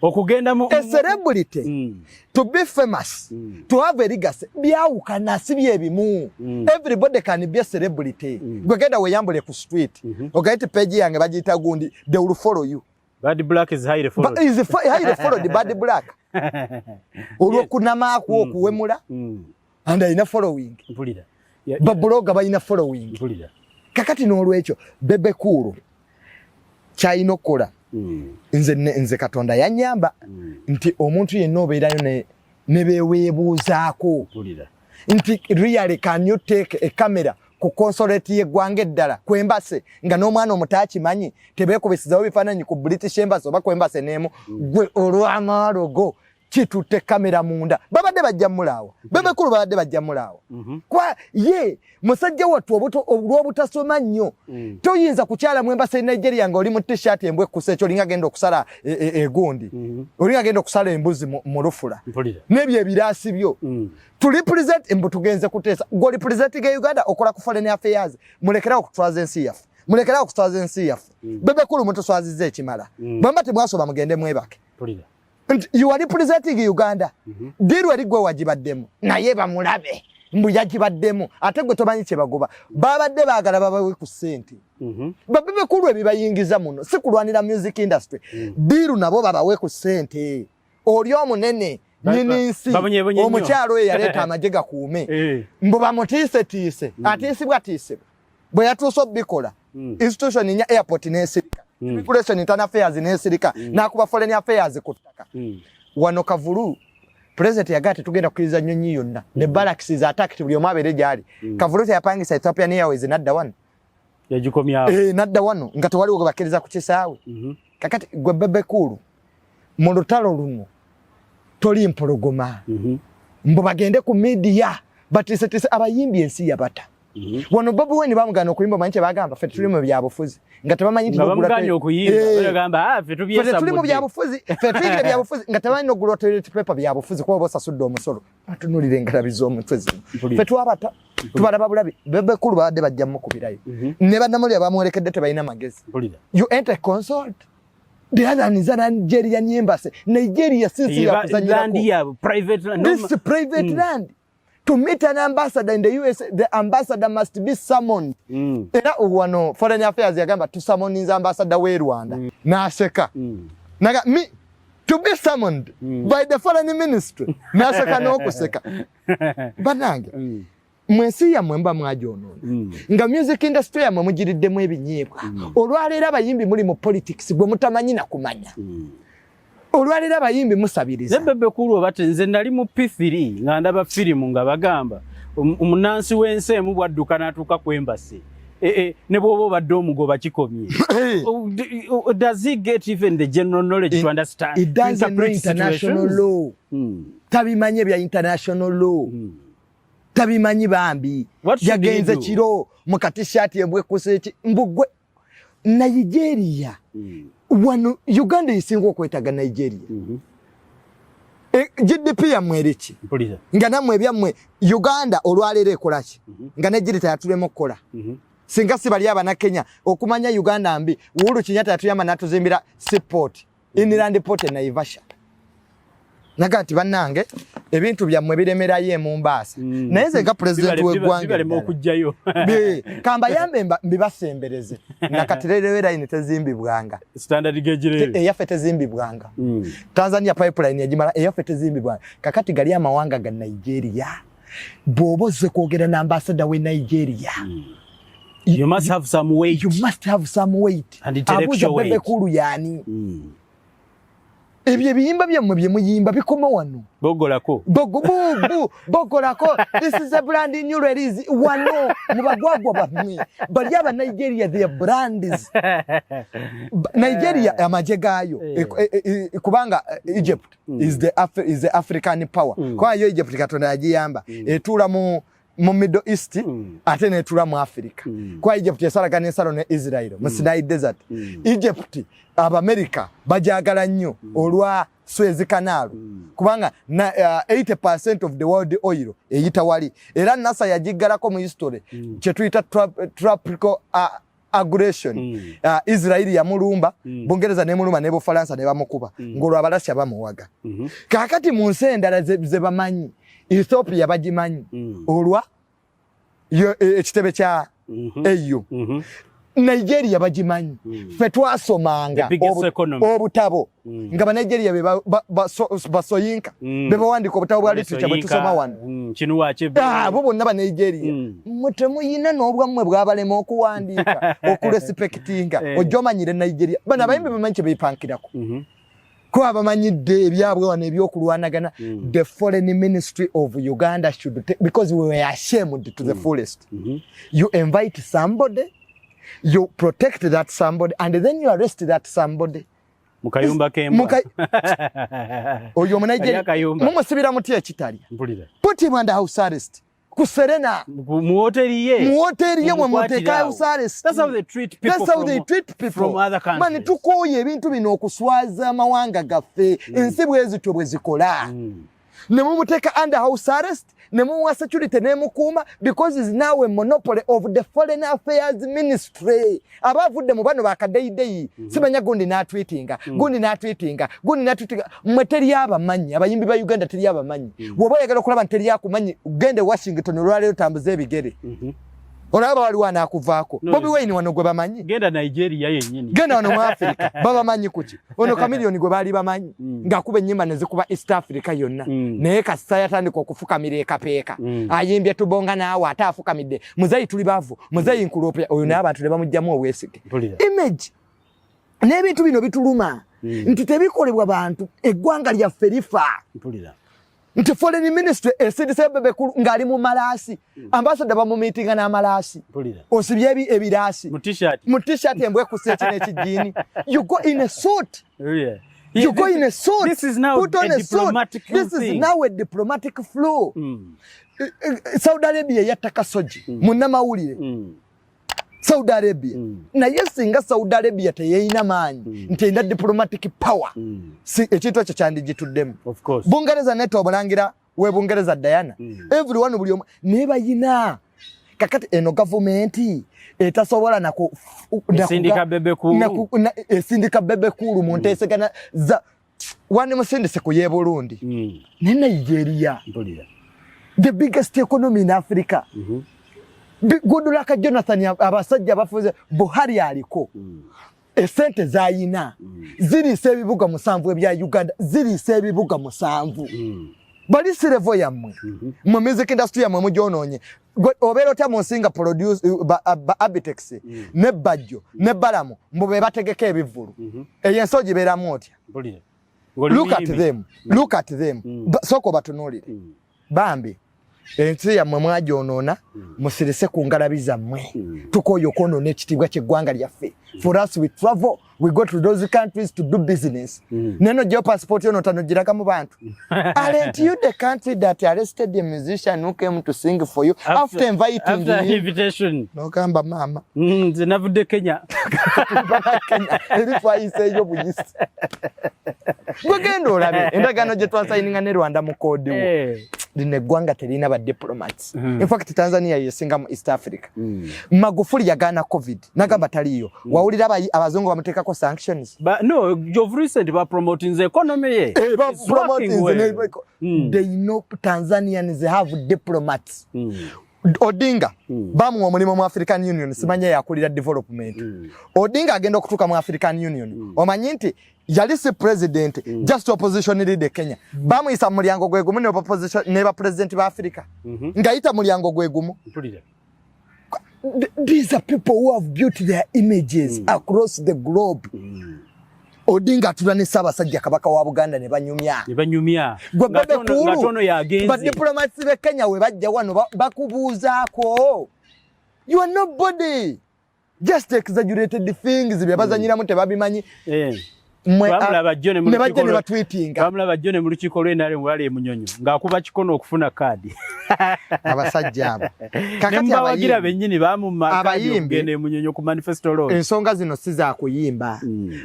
Okugenda mu A celebrity, to be famous, to have a legacy, byawukana, si byebimu. Everybody can be a celebrity. Gwe genda weeyambule ku street, ogaye ti page yange bagiyita gundi, they will follow you. Bad Black is highly followed. Is highly followed Bad Black. Olw'okunamaako okuwemula and alina following. Mpulira. Ba blogger balina following. Mpulira. Kakati n'olwekyo Bebe Cool kyalina okukola, nze Katonda yanyamba nti omuntu yenna obeerayo ne beweebuuzaako nti really, can you take a camera ku consulate y'eggwanga eddala ku embassy nga n'omwana omuto akimanyi tebeekubisizawo bifaananyi ku British Embassy oba ku embassy n'emu, gwe olw'amaalo go kitutte kamera munda? Babadde bajja mulaawa, Bebe Cool babadde bajja mulaawa kwa ye musajja wattu olw'obutasoma nnyo. Toyinza kukyala mu embassy e Nigeria nga oli mu T-shirt embwa ekkusa ekyo, olinga agenda okusala egundi, olinga agenda okusala embuzi mu lufula n'ebyo ebiraasi byo to represent mbu tugenze kuteesa. Gwe representing Uganda, okola ku foreign affairs. Mulekerawo okutwaza ensi yaffe, mulekerawo okutwaza ensi yaffe. Bebe Cool mutuswazizza ekimala. Bwemba temwasoba, mugende mwebake. Nti you are representing Uganda, deal eri gwe wagibaddemu, naye bamulabe mbu yagibaddemu, ate gwe tomanyi kye bagoba. Babadde baagala babawe ku ssente. Ba Bebe Cool ebibayingiza muno si kulwanira music industry. Deal nabo babawe ku ssente. Oli omunene nyini nsi, Babonyebonye nnyo. omukyalo oyo yaleeta amagye gakuume, mbu bamutiisetiise, atiisibwa tiisibwa. Bwe yatuuse obikola, institution nya airport n'esirika, immigration, internal affairs n'esirika, n'akuba foreign affairs ku ttaka. Wano kavulu president yagaa tetugenda kukkiriza nnyonyi yonna ne barracks is attacked, buli omu abeere gy'ali. Kavulu teyapangisa Ethiopian Airways nadda wano? Yagikomyawo. Eh, nadda wano nga tewaliwo gwe bakkiriza ku kisaawe. Kakati gwe Bebe Cool, mu lutalo luno toli mpologoma. Mbu bagende ku media batiisetise abayimbi, ensi yabata. Wano Bobi Wine bamugana okuyimba, omanyi kyebagamba? Ffe tuli mu byabufuzi, nga tebamanyi nti nga n'ogula bamuganye okuyimba, bagamba, "Ah, ffe ffe tuli mu tubyesamudde." byabufuzi, ffe tuyingire byabufuzi, nga tebamanyi n'ogula toilet paper byabufuzi, kuba oba osasudde omusolo. Atunulira engalabi z'omutwe zino. Mpulira. Ffe twabata, tubalaba bulabi. Bebe Cool babadde bajja mukubirayo ne bannamawulire bamwolekedde tebalina magezi. Mpulira. You enter consult, the other is a Nigerian embassy. Nigeria since Eba- land yakuzanyirako yaabwe, private land. This is private land. To meet an ambassador in the US, the ambassador must be summoned. Era wano foreign affairs yagamba tusummoninza ambassador we Rwanda, n'aseka. Naga me to be summoned by the foreign ministry, n'aseka n'okuseka. Banange, mwensi yammwe mba mwagyonoona, nga music industry yammwe mugiriddemu ebinyeebwa. Olwaleero abayimbi muli mu politics gwe mutamanyi na kumanya. Olwaleero abayimbi musabiriza. Naye Bebe Cool, oba nze nali mu P3 nga ndaba firimu nga bagamba omunansi w'ensi emu bwadduka n'atuuka ku embassy, ne bw'oba obadde omugoba kikomye. Oh, oh, does he get even the general knowledge to understand, It to doesn't know interpret international situations? law. Tabimanyi ebya international law, tabimanyi bambi. What should he Yagenze do? kiro mu katishaati embwekusa eki mbugwe Nigeria. Wano Uganda esinga okwetaga Nigeria. GDP yammwe eriki? Mpulira. Nga nammwe ebyammwe Uganda olwaleero ekolaki nga negiri teyatulema okukola? Singa si bali abanakenya okumanya Uganda mbi, Uhuru Kenyatta yatuyamba n'atuzimbira seaport, inland port e Naivasha. Naga nti bannange, ebintu byammwe biremerayo e Mumbaasa. Naye nze nga pulezidenti w'eggwanga Bibalema eddala, okugjayo. Kambayambe mbibasembereze. Nakati railway line tezimbibwanga. Standard gauge rail. Eyaffe tezimbibwanga. Tanzania pipeline yagimala, eyaffe tezimbibwanga. Kakati gali amawanga ga Nigeria, bw'oba ozze kwogera n'ambasada we Nigeria, You must have some weight. You must have some weight. And intellectual Abuuza Bebe weight. Cool yaani? Ebyo ebiyimba byammwe bye muyimba bikoma wano. Bogolako. Bogububu bogolako. This is a brand new release wano mu bagwagwa bammwe bali aba Nigeria, their brands. Nigeria amagye gaayo, kubanga Egypt is the African power. Kubanga yo Egypt Katonda yagiyamba, etuula mu Middle East, ate netuula mu Africa. Kuba Egypt esalagana ensalo ne Israel mu Sinai Desert. Egypt Abamerica bajagala nnyo olwa Suez Canal, kubanga na, 80% of the world oil eyita wali. Era NASA yagiggalako mu history, kyetuyita tropical aggression. Israel yamulumba, Bungereza nemulumba ne Bufalansa ne bamukuba, ng'olwo Abalasya bamuwaga. Kaakati mu nsi endala ze bamanyi, Ethiopia bagimanyi olwa ekitebe kya AU. Nigeria bagimanyi. Ffe twasomanga The biggest economy. obutabo nga Banigeria be basoyinka be bawandiika obutabo bwa literature bwe tusoma wano. Chinua Achebe. Ah, abo bonna Banigeria. Mmwe temuyina n'obwammwe bwabalema okuwandiika, okurespectinga. Ojja omanyire Nigeria. Bano abayimbi bamanyi kye beepankirako, kuba bamanyidde ebyabwe wano ebyokulwanagana. The foreign ministry of Uganda should take, because we were ashamed to the fullest. You invite somebody, you protect that somebody, and then you arrest that somebody. Mu kayumba k'embwa. Oyo Omunigeria Akayumba. mumusibira muti ekitalya? Mpulira. Put him under house arrest ku Serena. Mu hoteli ye. Mu hoteli ye mwe Mumukwatire muteeka awo. house arrest. That's how they treat people. That's how they treat people From other countries. Man, tukooye ebintu bino okuswaza amawanga gaffe. Ensi bwe zityo bwe zikola. Ne mumuteeka under house arrest, ne mumuwa security n'emukuuma, because is now a monopoly of the foreign affairs ministry. Aba avudde mu bano bakadeyideyi, simanya gundi n'atweetinga, gundi n'atweetinga, gundi n'atweetinga. Mmwe teri abamanyi. Abayimbi ba Uganda teri abamanyi. Bw'oba oyagala okulaba nti teri akumanyi, gende Washington olwaleero, tambuze ebigere, olaba waliwo anaakuvaako. No, Bobi Wine wano gwe bamanyi? Genda Nigeria yennyini. Genda wano mu Africa, babamanyi kuki? Ono Chameleone gwe baali bamanyi ng'akuba ennyimba ne zikuba East Africa yonna, naye kasita yatandika okufukamira ekapeeka, ayimbye tubonga naawe ate afukamidde muzeyi, tuli baavu, muzeyi nkulopya oyo, naye abantu ne bamugjamu obwesige. Mpulira. Image n'ebintu bino bituluma nti tebikolebwa bantu, eggwanga lyaffe lifa. Mpulira. Nti foreign ministry esindise Bebe Cool ng'ali mu malaasi, ambassador bamumiitinga n'amalaasi. Mpulira. Osibye ebiraasi. Mu T-shirt. Mu T-shirt, embwa ekusa eki n'ekijiini. You go in a suit. You go in a suit. This is now Put on a a suit. diplomatic This thing. is now a diplomatic flu. Saudi Arabia yatta Khashoggi, munnamawulire. Saudi Arabia. Naye singa Saudi Arabia teyeyina maanyi nti erina diplomatic power, si ekintu ekyo kyandigituddemu. Of course. Bungereza neta obulangira we Bungereza Diana, everyone, buli omu naye bayina. Kakati eno gavumenti etasobola naku Esindika Bebe Cool. Esindika Bebe Cool mu nteesegana za wandimusindise ku ye Burundi ne Nigeria, Mpulira. the biggest economy in Africa. Goodluck Jonathan, abasajja bafuze Buhari aliko, esente zayina ziriisa ebibuga 7 ebya Uganda, ziriisa ebibuga 7. Bali si level yammwe. Mu music industry yammwe mugyonoonye. Obeera otya mu nsi nga produce ba Abitex ne Bajjo ne Balamu mbu be bategeka ebivvulu? Eyo ensi ogibeeramu otya? Mpulira. Look at them, look at them. Sooka obatunuulire. Bambi, ensi yammwe mwagyonoona. Musirise ku ngalabi zammwe. Tukooye okwonoona ekitiibwa ky'eggwanga lyaffe. For us, we travel, we go to those countries to do business. Neno gyo passport yono otanogiraga mu bantu. Aren't you the country that arrested a musician who came to sing for you after inviting After you? invitation. Nogamba maama. Nze navudde Kenya. Kenya eri twayiseeyo buyisi. Gwe genda olabe endagaano gye twasayininga ne Rwanda mu koodiwo. Lino eggwanga terina ba diplomats. In fact, Tanzania yesinga mu East Africa. Magufuli yagaana COVID nagamba taliyo. Wawulira abazungu bamuteekako sanctions? But no, of recent ba promoting the economy ye. Eh, ba It's promoting working well. They know Tanzanians have diplomats. Odinga bamuwa omulimu mu African Union, simanya yakulira development. Odinga agenda okutuuka mu African Union, omanyi nti yali si president, just opposition leader Kenya. Bamuyisa mu mulyango gwe gumu ne ba president ba Africa, ng'ayita mulyango gwe gumu. Mpulira. These are people who have built their images across the globe. Odinga atula ne Ssaabasajja Kabaka wa Buganda ne banyumya. Ne banyumya. Gwe Nga Bebe nga Cool, tono yagenze. Badiplomats b'e Kenya we bajja wano bakubuuzaako. You are nobody, just exaggerated things bye bazanyiramu tebabimanyi. Bamulaba jjo ne mu Ne bajja lukiiko ne batweetinga. Bamulaba jjo ne mu lukiiko lw'NRM wali e Munyonyo ng'akuba kikono okufuna kaadi. Abasajja abo. Ne Kakati mubawagira abayimbi, bennyini bamumma kaadi abayimbi, okugenda e Munyonyo ku manifesto launch. Ensonga zino si za kuyimba.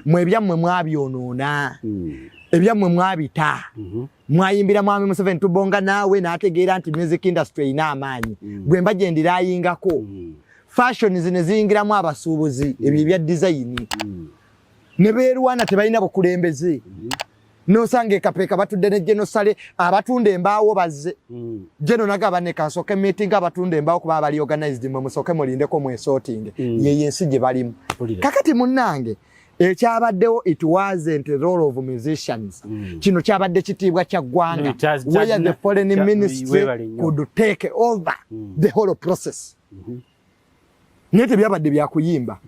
Mwe ebyammwe mwabyonoona, ebyammwe mwabita. Mwayimbira mwami Museveni tubonga naawe n'ategeera nti music industry erina amaanyi. Gwe mba gye ndirayingako, fashion zino ziyingiramu abasuubuzi, ebyo ebya design, ne beerwana, tebalina bukulembeze. Nosanga ekapeeka batudde ne genosale abatunda embaawo bazze. Geno nagaba ne kansooke meeting abatunda embaawo kuba bali organized, mwe musooke mulindeko mwesorting. Yeyo ensi gye balimu. Kakati munnange, ekyabaddewo, it wasn't the role of musicians. Kino kyabadde kitiibwa kya ggwanga where the foreign ministry could take over the whole process. Naye tebyabadde byakuyimba.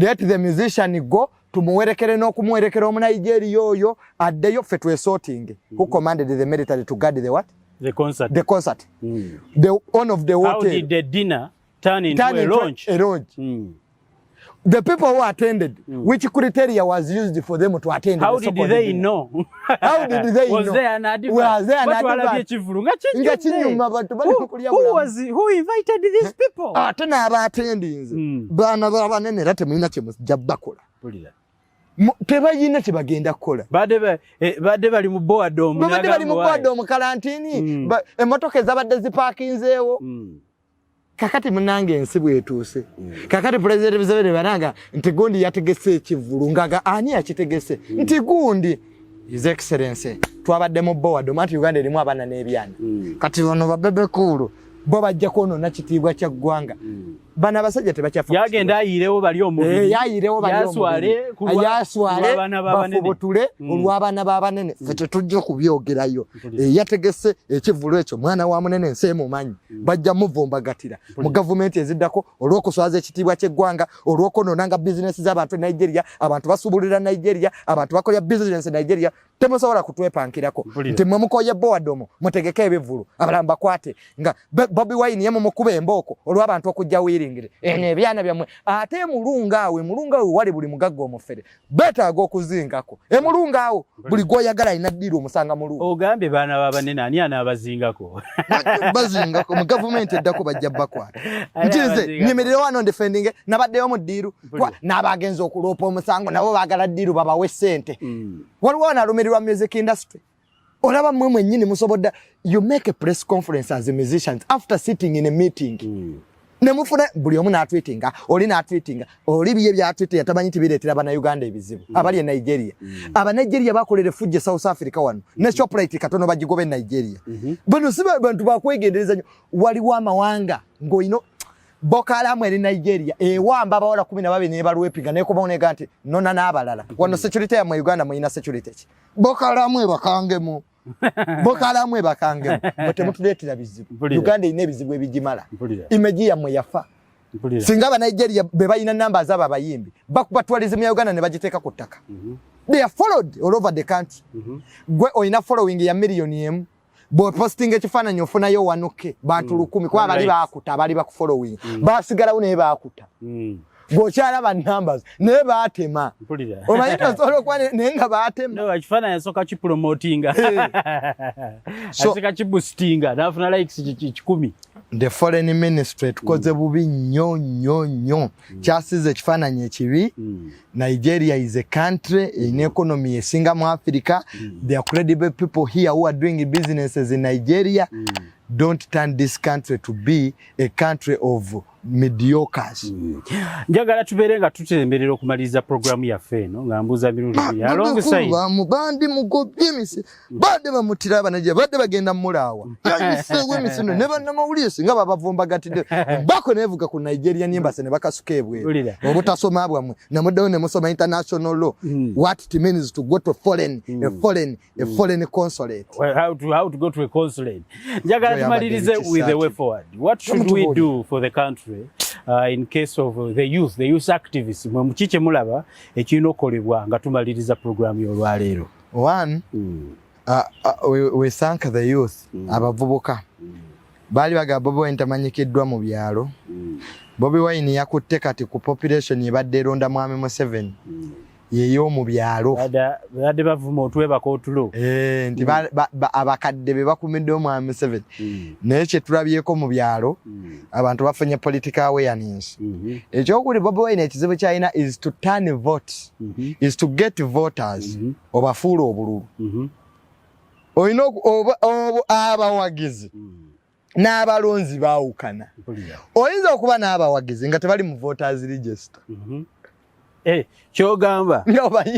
Let the musician go, tumuwerekere n'okumuwerekera Omunigeria oyo addeyo, ffe twesorting. Who commanded the military to guard the what? The concert. The concert. The owner of the hotel. How did the dinner turn into turn a launch? A launch. The people who attended, which criteria was used for them to attend? How did they know? How did they was know? There an advert? Was there an advert? Nga kinyuma, bantu bali kulya. Who invited these people? Ate n'abatendinze baana b'abanene, era temulina kye mujja bakola, tebayina kyebagenda kukola. Badde bali mu boredom. Babadde bali mu boredom, karantini, emmotoka ezabadde zipaakinzeewo. Kakati munange, ensi bwetuuse kakati, Pulezidenti Museveni bananga nti gundi yategese ekivvulu, ngaga ani yakitegese? Nti gundi. His Excellency, twabadde mu boredom, anti Uganda erimu abaana n'ebyana. Kati bano ba Bebe Cool bo bajja kwonoona kitiibwa kya ggwanga. Bano abasajja tebakyafa. Yagenda ayirewo bali omubiri. Yayirewo bali omubiri, yaswale, bafubutule olw'abaana b'abanene. Ffe tetujja kubyogerayo. Yategese ekivvulu ekyo mwana wa munene, ensi emumanyi. Bajja muvumbagatira mu gavumenti eziddako olw'okuswaza ekitiibwa ky'eggwanga, olw'okwonoonanga bizinesi z'abantu e Nigeria. Abantu basuubulira Nigeria, abantu bakolera bizinesi e Nigeria. Temusobola kutwepankirako nti mwe mukoye boredom, mutegeke ebivvulu, abalala bakwate nga Bobi Wine ye mumukuba embooko olw'abantu okujja wiringire eno ebyana byammwe. Ate emulunga awo, emulunga awo wali buli mugagga omufere beetaaga okuzingako. Emulunga awo buli gwoyagala alina ddiiru omusanga mulunga. Ogambye baana babanene, ani anaabazingako? Bazingako mu gavumenti eddako, bajja bakwata. Nti nze nyimirire wano ndefendinge nabaddeyo mu ddiiru, n'abagenza okuloopa omusango nabo baagala ddiiru babawe ssente. Waliwo analumirirwa music industry. Olaba mmwe mwennyini musobodde, you make a press conference as musicians after sitting in a meeting, nemufuna buli omu n'atweetinga, oli n'atweetinga, oli biye byatweetinga tamanyi nti bireetera Bannayuganda ebizibu abali e Nigeria. Abanigeria bakolera efujja South Africa wano ne Shoprite katono bagigoba e Nigeria. Bano si bantu bakwegendereza nnyo. Waliwo amawanga ng'olina Boko Haram eri Nigeria ewamba abawala 12 nebalwepiga nekomawo nega nti nona n'abalala. Wano security yammwe Uganda muyina security ki? Boko Haram ebakangemu, Boko Haram ebakangemu. Mwe temutuleetera bizibu. Uganda erina ebizibu ebigimala. Image yammwe yafa. Singa Abanigeria be balina namba z'abo abayimbi, bakuba tourism ya Uganda ne bagiteeka ku ttaka. They are followed all over the country. Gwe olina following ya miliyoni 1, bw'opostinga ekifaananyi ofunayo 1K bantu 1,000, kuba abali bakuta, abali bakufollowing basigalawo naye bakuta. Bw'okyalaba numbers naye baatema, omanyi tosobola okuba naye nga baatema. Ekifaananyi asooka kipromotinga, asooka kiboostinga nafuna likes 100. The foreign ministry tukoze bubi nnyo nnyo nnyo. Kyasize ekifaananyi ekibi. Nigeria is a country erina economy esinga mu Africa. There are credible people here who are doing businesses in Nigeria. Don't turn this country to be a country of mediocres. Njagala tubeere nga tutemberera okumaliriza programu yaffe eno nga mbuuza mirundi ebiri alongside Bandi mugobye emisi, badde bamutira Abanigeria, badde bagenda mulaawa yayiseewo emisino ne bannamawulire singa babavumbagatidde bako nevuga ku Nigerian embassy ne bakasuka ebweru. Wulira. Obutasoma bwammwe namuddeyo ne musoma international law, what it means to go to foreign a foreign consulate. Well, how to go to a consulate. Njagala Joy tumalirize Abadde with the way Kisaaki. forward. What should we do for the country in case of the youth activists? Mwe muki kye mulaba ekirina okukolebwa nga tumaliriza programu y'olwaleero? One, we thank the youth. Abavubuka baali bagamba Bobi Wine tamanyikiddwa mu byalo. Bobi Wine yakutte kati ku population ebadde eronda Mwami Museveni yey'omu byalo. Badde bavuma otwebaka otulo. Eh, nti abakadde be bakumidde omwami Museveni, naye kyetulabyeko mu byalo, abantu bafunye political awareness. Ekyokuli, Bobi Wine ekizibu kyalina is to turn votes, is to get voters, obafuula obululu. Olina abawagizi n'abalonzi baawukana. Mpulira. Oyinza okuba n'abawagizi nga tebali mu voters register. Eh, kyogamba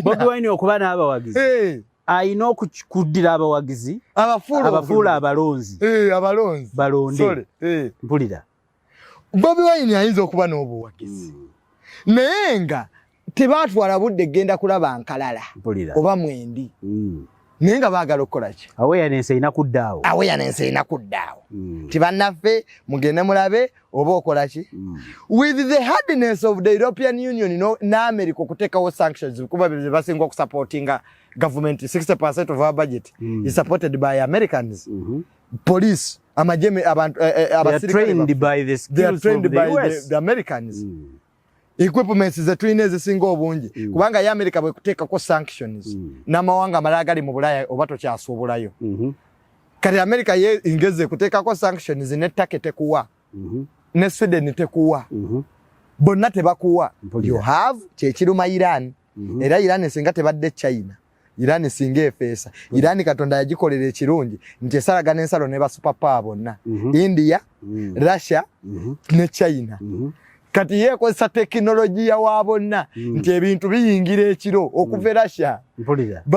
Bobi Wine okuba n'abawagizi eh. Ayina okukuddira abawagizi abafuula abalonzi, eh, abalonzi balonde. Mpulira. Bobi Wine ayinza okuba n'obuwagizi naye nga tebatwala budde genda kulaba nkalala oba mwendi naye nga baagala okukola ki? Awareness erina kuddaawo. Awareness erina kuddaawo ti bannaffe mugende mulabe oba okola ki with the hardness of the European Union ne America okuteekawo sanctions, kuba be basinga okusupportinga government. 60% of our budget is supported by Americans. Police, amagye, abantu, abasirikale they are trained by the Americans. Equipments zetulina ezisinga obungi kubanga ye America bwekuteekako sanctions n'amawanga amalala gali mu Bulaaya oba tokyasuubulayo. Kati America ye ngeze ekuteekako sanctions, ne Turkey tekuwa, ne Sweden tekuwa, bonna tebakuwa. You have kyekiruma Iran. Era Iran singa tebadde China, Iran singa efeesa. Iran Katonda yagikolera ekirungi nti esalagana ensalo ne ba superpower bonna, India, Russia ne China. Kati yeekozesa tekinologiya wa bonna nti ebintu biyingira ekiro okuva e Russia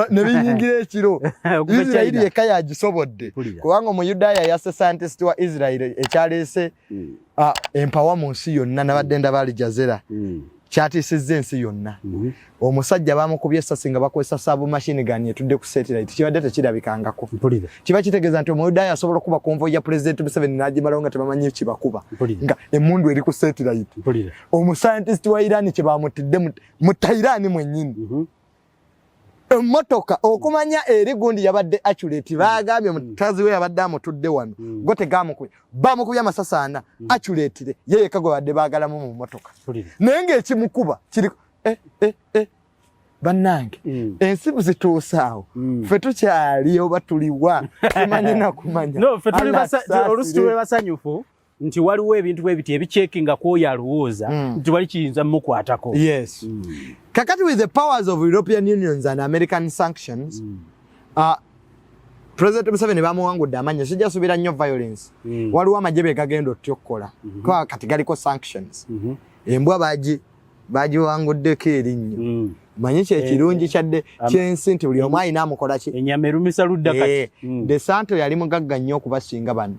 ne biyingira ekiro. Isirairi yekka yagisobodde kubanga Omuyudaaya yasse scientist wa Israel ekyaleese empawa mu nsi yonna. Nabadde ndaba Al Jazeera, kyatiisizza ensi yonna. Omusajja bamukubye essasi nga bakozesa submachine gun etudde ku satellite, kibadde tekirabikangako. Kiba kitegeeza nti Omuyudaaya asobola okuba convoy ya President Museveni n'agimalawo nga tebamanyi kibakuba, nga emundu eri ku satellite. Omuscientist wa Iran kye bamutidde mu Tehran mwennyini. Emmotoka okumanya eri gundi yabadde accurate, bagambye mukazi we yabadde amutudde wano, go tegamukubye, bamukubye amasasi 4 accurately, ye yekka gwe badde baagalamu mu mmotoka, naye ng'ekimukuba kiri eh, eh, eh. Bannange, ensi zituuse awo, ffe tukyali oba tuliwa tumanyi nakumanya. No, ffe tuli oluusi tuli basanyufu nti waliwo ebintu bwe biti ebicheckinga kwoyo alowooza nti wali kiyinza mumukwatako. Yes. Kakati with the powers of European Unions and American sanctions, President Museveni bamuwangudde amanya, sijja suubira nnyo violence. Waliwo amagye be gagenda otya okukola kuba kati galiko sanctions. Embwa bagi bagiwanguddeko erinnyo. Manyi kyekirungi kyadde kyensi nti buli omu alina amukola ki. Enyama erumisa ludda kati. De Santo yali mugagga nnyo okubasinga bano.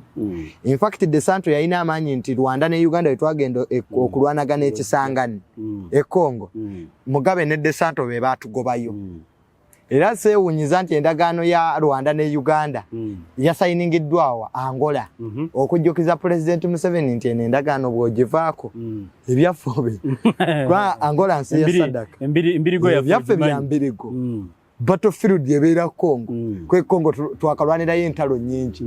In fact, De Santo yalina amaanyi nti Rwanda ne Uganda wetwagenda okulwanagana ekisangani e Congo, Mugabe ne De Santo be baatugobayo. Era seewunyiza nti endagaano ya Rwanda ne Uganda yasayiningiddwawa Angola, okujjukiza Pulezidenti Museveni nti eno endagaano bw'ogivaako ebyaffe obe kuba Angola nsi ya sadaka. Embirigo yaffe. Ebyaffe bya ogimanyi. mbirigo. Battlefield ebeera Congo. Kwe Congo twakalwanirayo entalo nnyingi,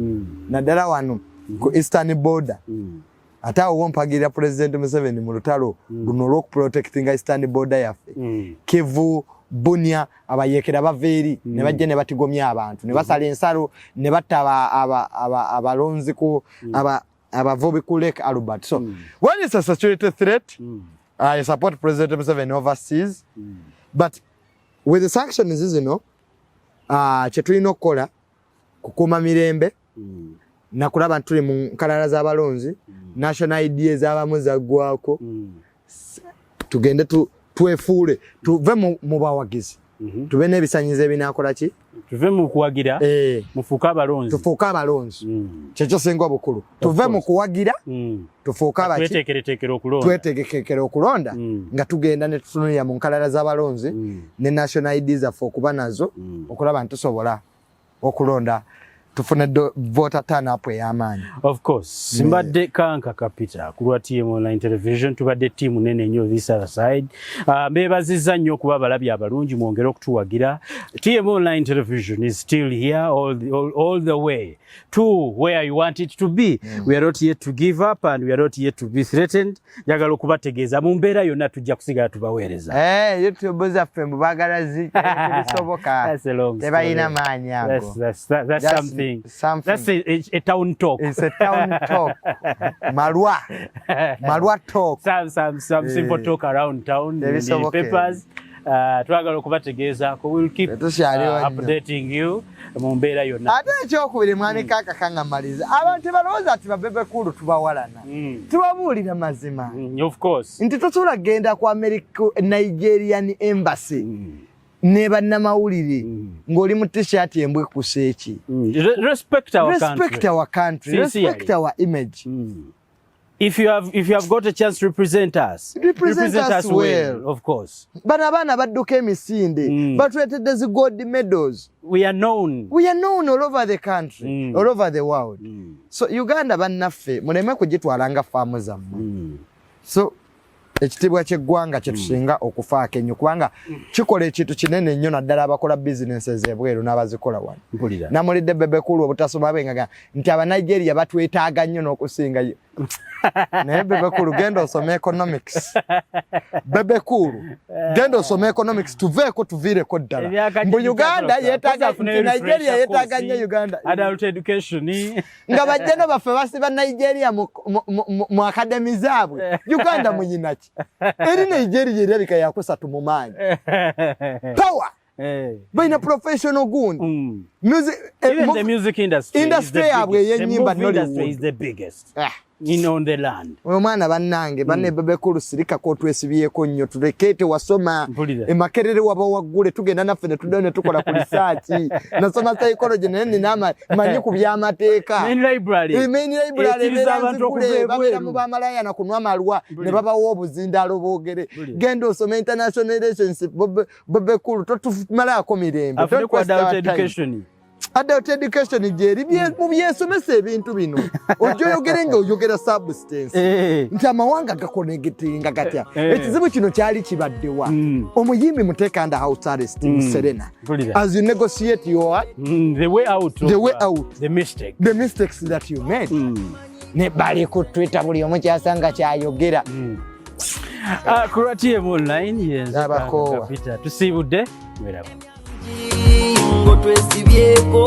naddala wano ku eastern border. Ate awo wompagirira Pulezidenti Museveni mu lutalo luno olw'okuprotectinga eastern border yaffe. Kivu, Bunia, abayeekera bava eri ne bajja ne batigomya abantu ne basala ensalo ne batta abalonzi ku abavubi ku Lake Albert. So when it's a security threat, I support President Museveni overseas, but with the sanctions zino, kye tulina okukola kukuuma mirembe nakulaba nti tuli mu nkalala z'abalonzi. National ID ez'abamu zaggwako. Tugende twefuule tuve mu bawagizi, tube n'ebisanyizo ebinakola ki. Tuve mu kuwagira, mufuuke abalonzi. Tufuuke abalonzi. Kyekyo singa obukulu, tuve mu kuwagira, tufuuke abaki? Tweteekereteekere okulonda. Twetegekekere okulonda nga tugenda ne tutunulira mu nkalala z'abalonzi ne national ID zaffe okuba nazo, okulaba nti tusobola okulonda tufune voter turn up ey'amaanyi. Of course. Mbadde Kanka Kapita ku lwa TM Online Television, tubadde ttiimu nene nnyo this other side. Mbeebazizza nnyo okuba abalabi abalungi, mwongere okutuwagira. TM Online Television is still here all the way to where you want it to be. We are not yet to give up and we are not yet to be threatened. Njagala okubategeeza mu mbeera yonna tujja kusigala tubaweereza. Eh, YouTube zaffe mbu baagala tebisoboka. That's a long story. Tebalina maanyi ago. That's Just something. something. That's a town talk. It's a town talk. Malwa. Malwa talk. Some simple talk around town in the Tebisoboka. papers. Twagala okubategeezaako, we'll keep Tetukyaliwo nnyo. Updating you mu mbeera yonna. Ate ekyokubiri, mwami Kakaka, nga maliza, abantu tebalowooza nti ba Bebe Cool tubawalana. Tubabuulira mazima Of course. Nti tosobola kugenda ku America, Nigerian Embassy ne bannamawulire ng'oli mu T-shirt embwa ekusa eki. Respect our Respect country. Our country. Sincerely. Respect our image. If you have got a chance to represent us, Represent us well. Of course. Bano abaana badduka emisinde, batuleetedde zi gold medals. We are known. We are known all over the country, all over the world. So Uganda bannaffe, muleme kugitwala nga faamu zammwe. So ekitiibwa ky'eggwanga kye tusinga okufaako ennyo, kubanga kikola ekintu kinene nnyo, naddala abakola bizinesi ez'ebweru n'abazikola wano. Mpulira. Namulidde Bebe Cool obutasoma bwengaga nti Abanigeria batwetaaga nnyo n'okusinga. Naye Bebe Cool, genda osome economics. Bebe Cool, genda osome economics, tuveeko, tuviireko ddala. Emyaka Mbu gye Uganda gitatoka. yeetaaga, Kozi nti afune Nigeria refresher yeetaaga course, nnyo Uganda. Adult education. Nga bajjano baffe basiba Nigeria mu academy zaabwe. Uganda muyinaki? Eri Nigeria erabika yakusatu mu maanyi power. Balina professional gundi. Music, Even the music industry industry yaabwe ey'ennyimba, The movie industry Nollywood. is the biggest Ah. in on the land. Oyo mwana bannange, banne, Bebe Cool, sirikako, otwesibyeko nnyo, tuleke, tewasoma. Mpulira. Emakerere waba waggule, tugenda naffe ne tuddayo ne tukola ku research. Nasoma psychology, naye nina manyi ku byamateeka. Main library. Main library Ekkiriza ebeera abantu okuva nzigule, babeera ebweru. mu bamalaya na kunwa malwa ne Mpulira. babawa obuzindaalo boogere. Mpulira. Genda osome international relationship. Bebe Cool, totumalaako mirembe. Afune Don't ku waste adult our time. education. Adult education gyeri, mu byesomesa ebintu bino, ojja oyogere nga oyogera substance nti amawanga gaconnectinga gatya. Ekizibu kino kyali kibaddewa? Omuyimbi muteeka under house arrest mu Serena Mpulira. As you negotiate your The way out of, The way out. The mistake. The mistakes that you made. Ne bali ku Twitter, buli omu kyasanga kyayogera. Ku TM Online, yes. Abakoowa. Peter, tusiibudde, mweraba. Ngo twesibyeko.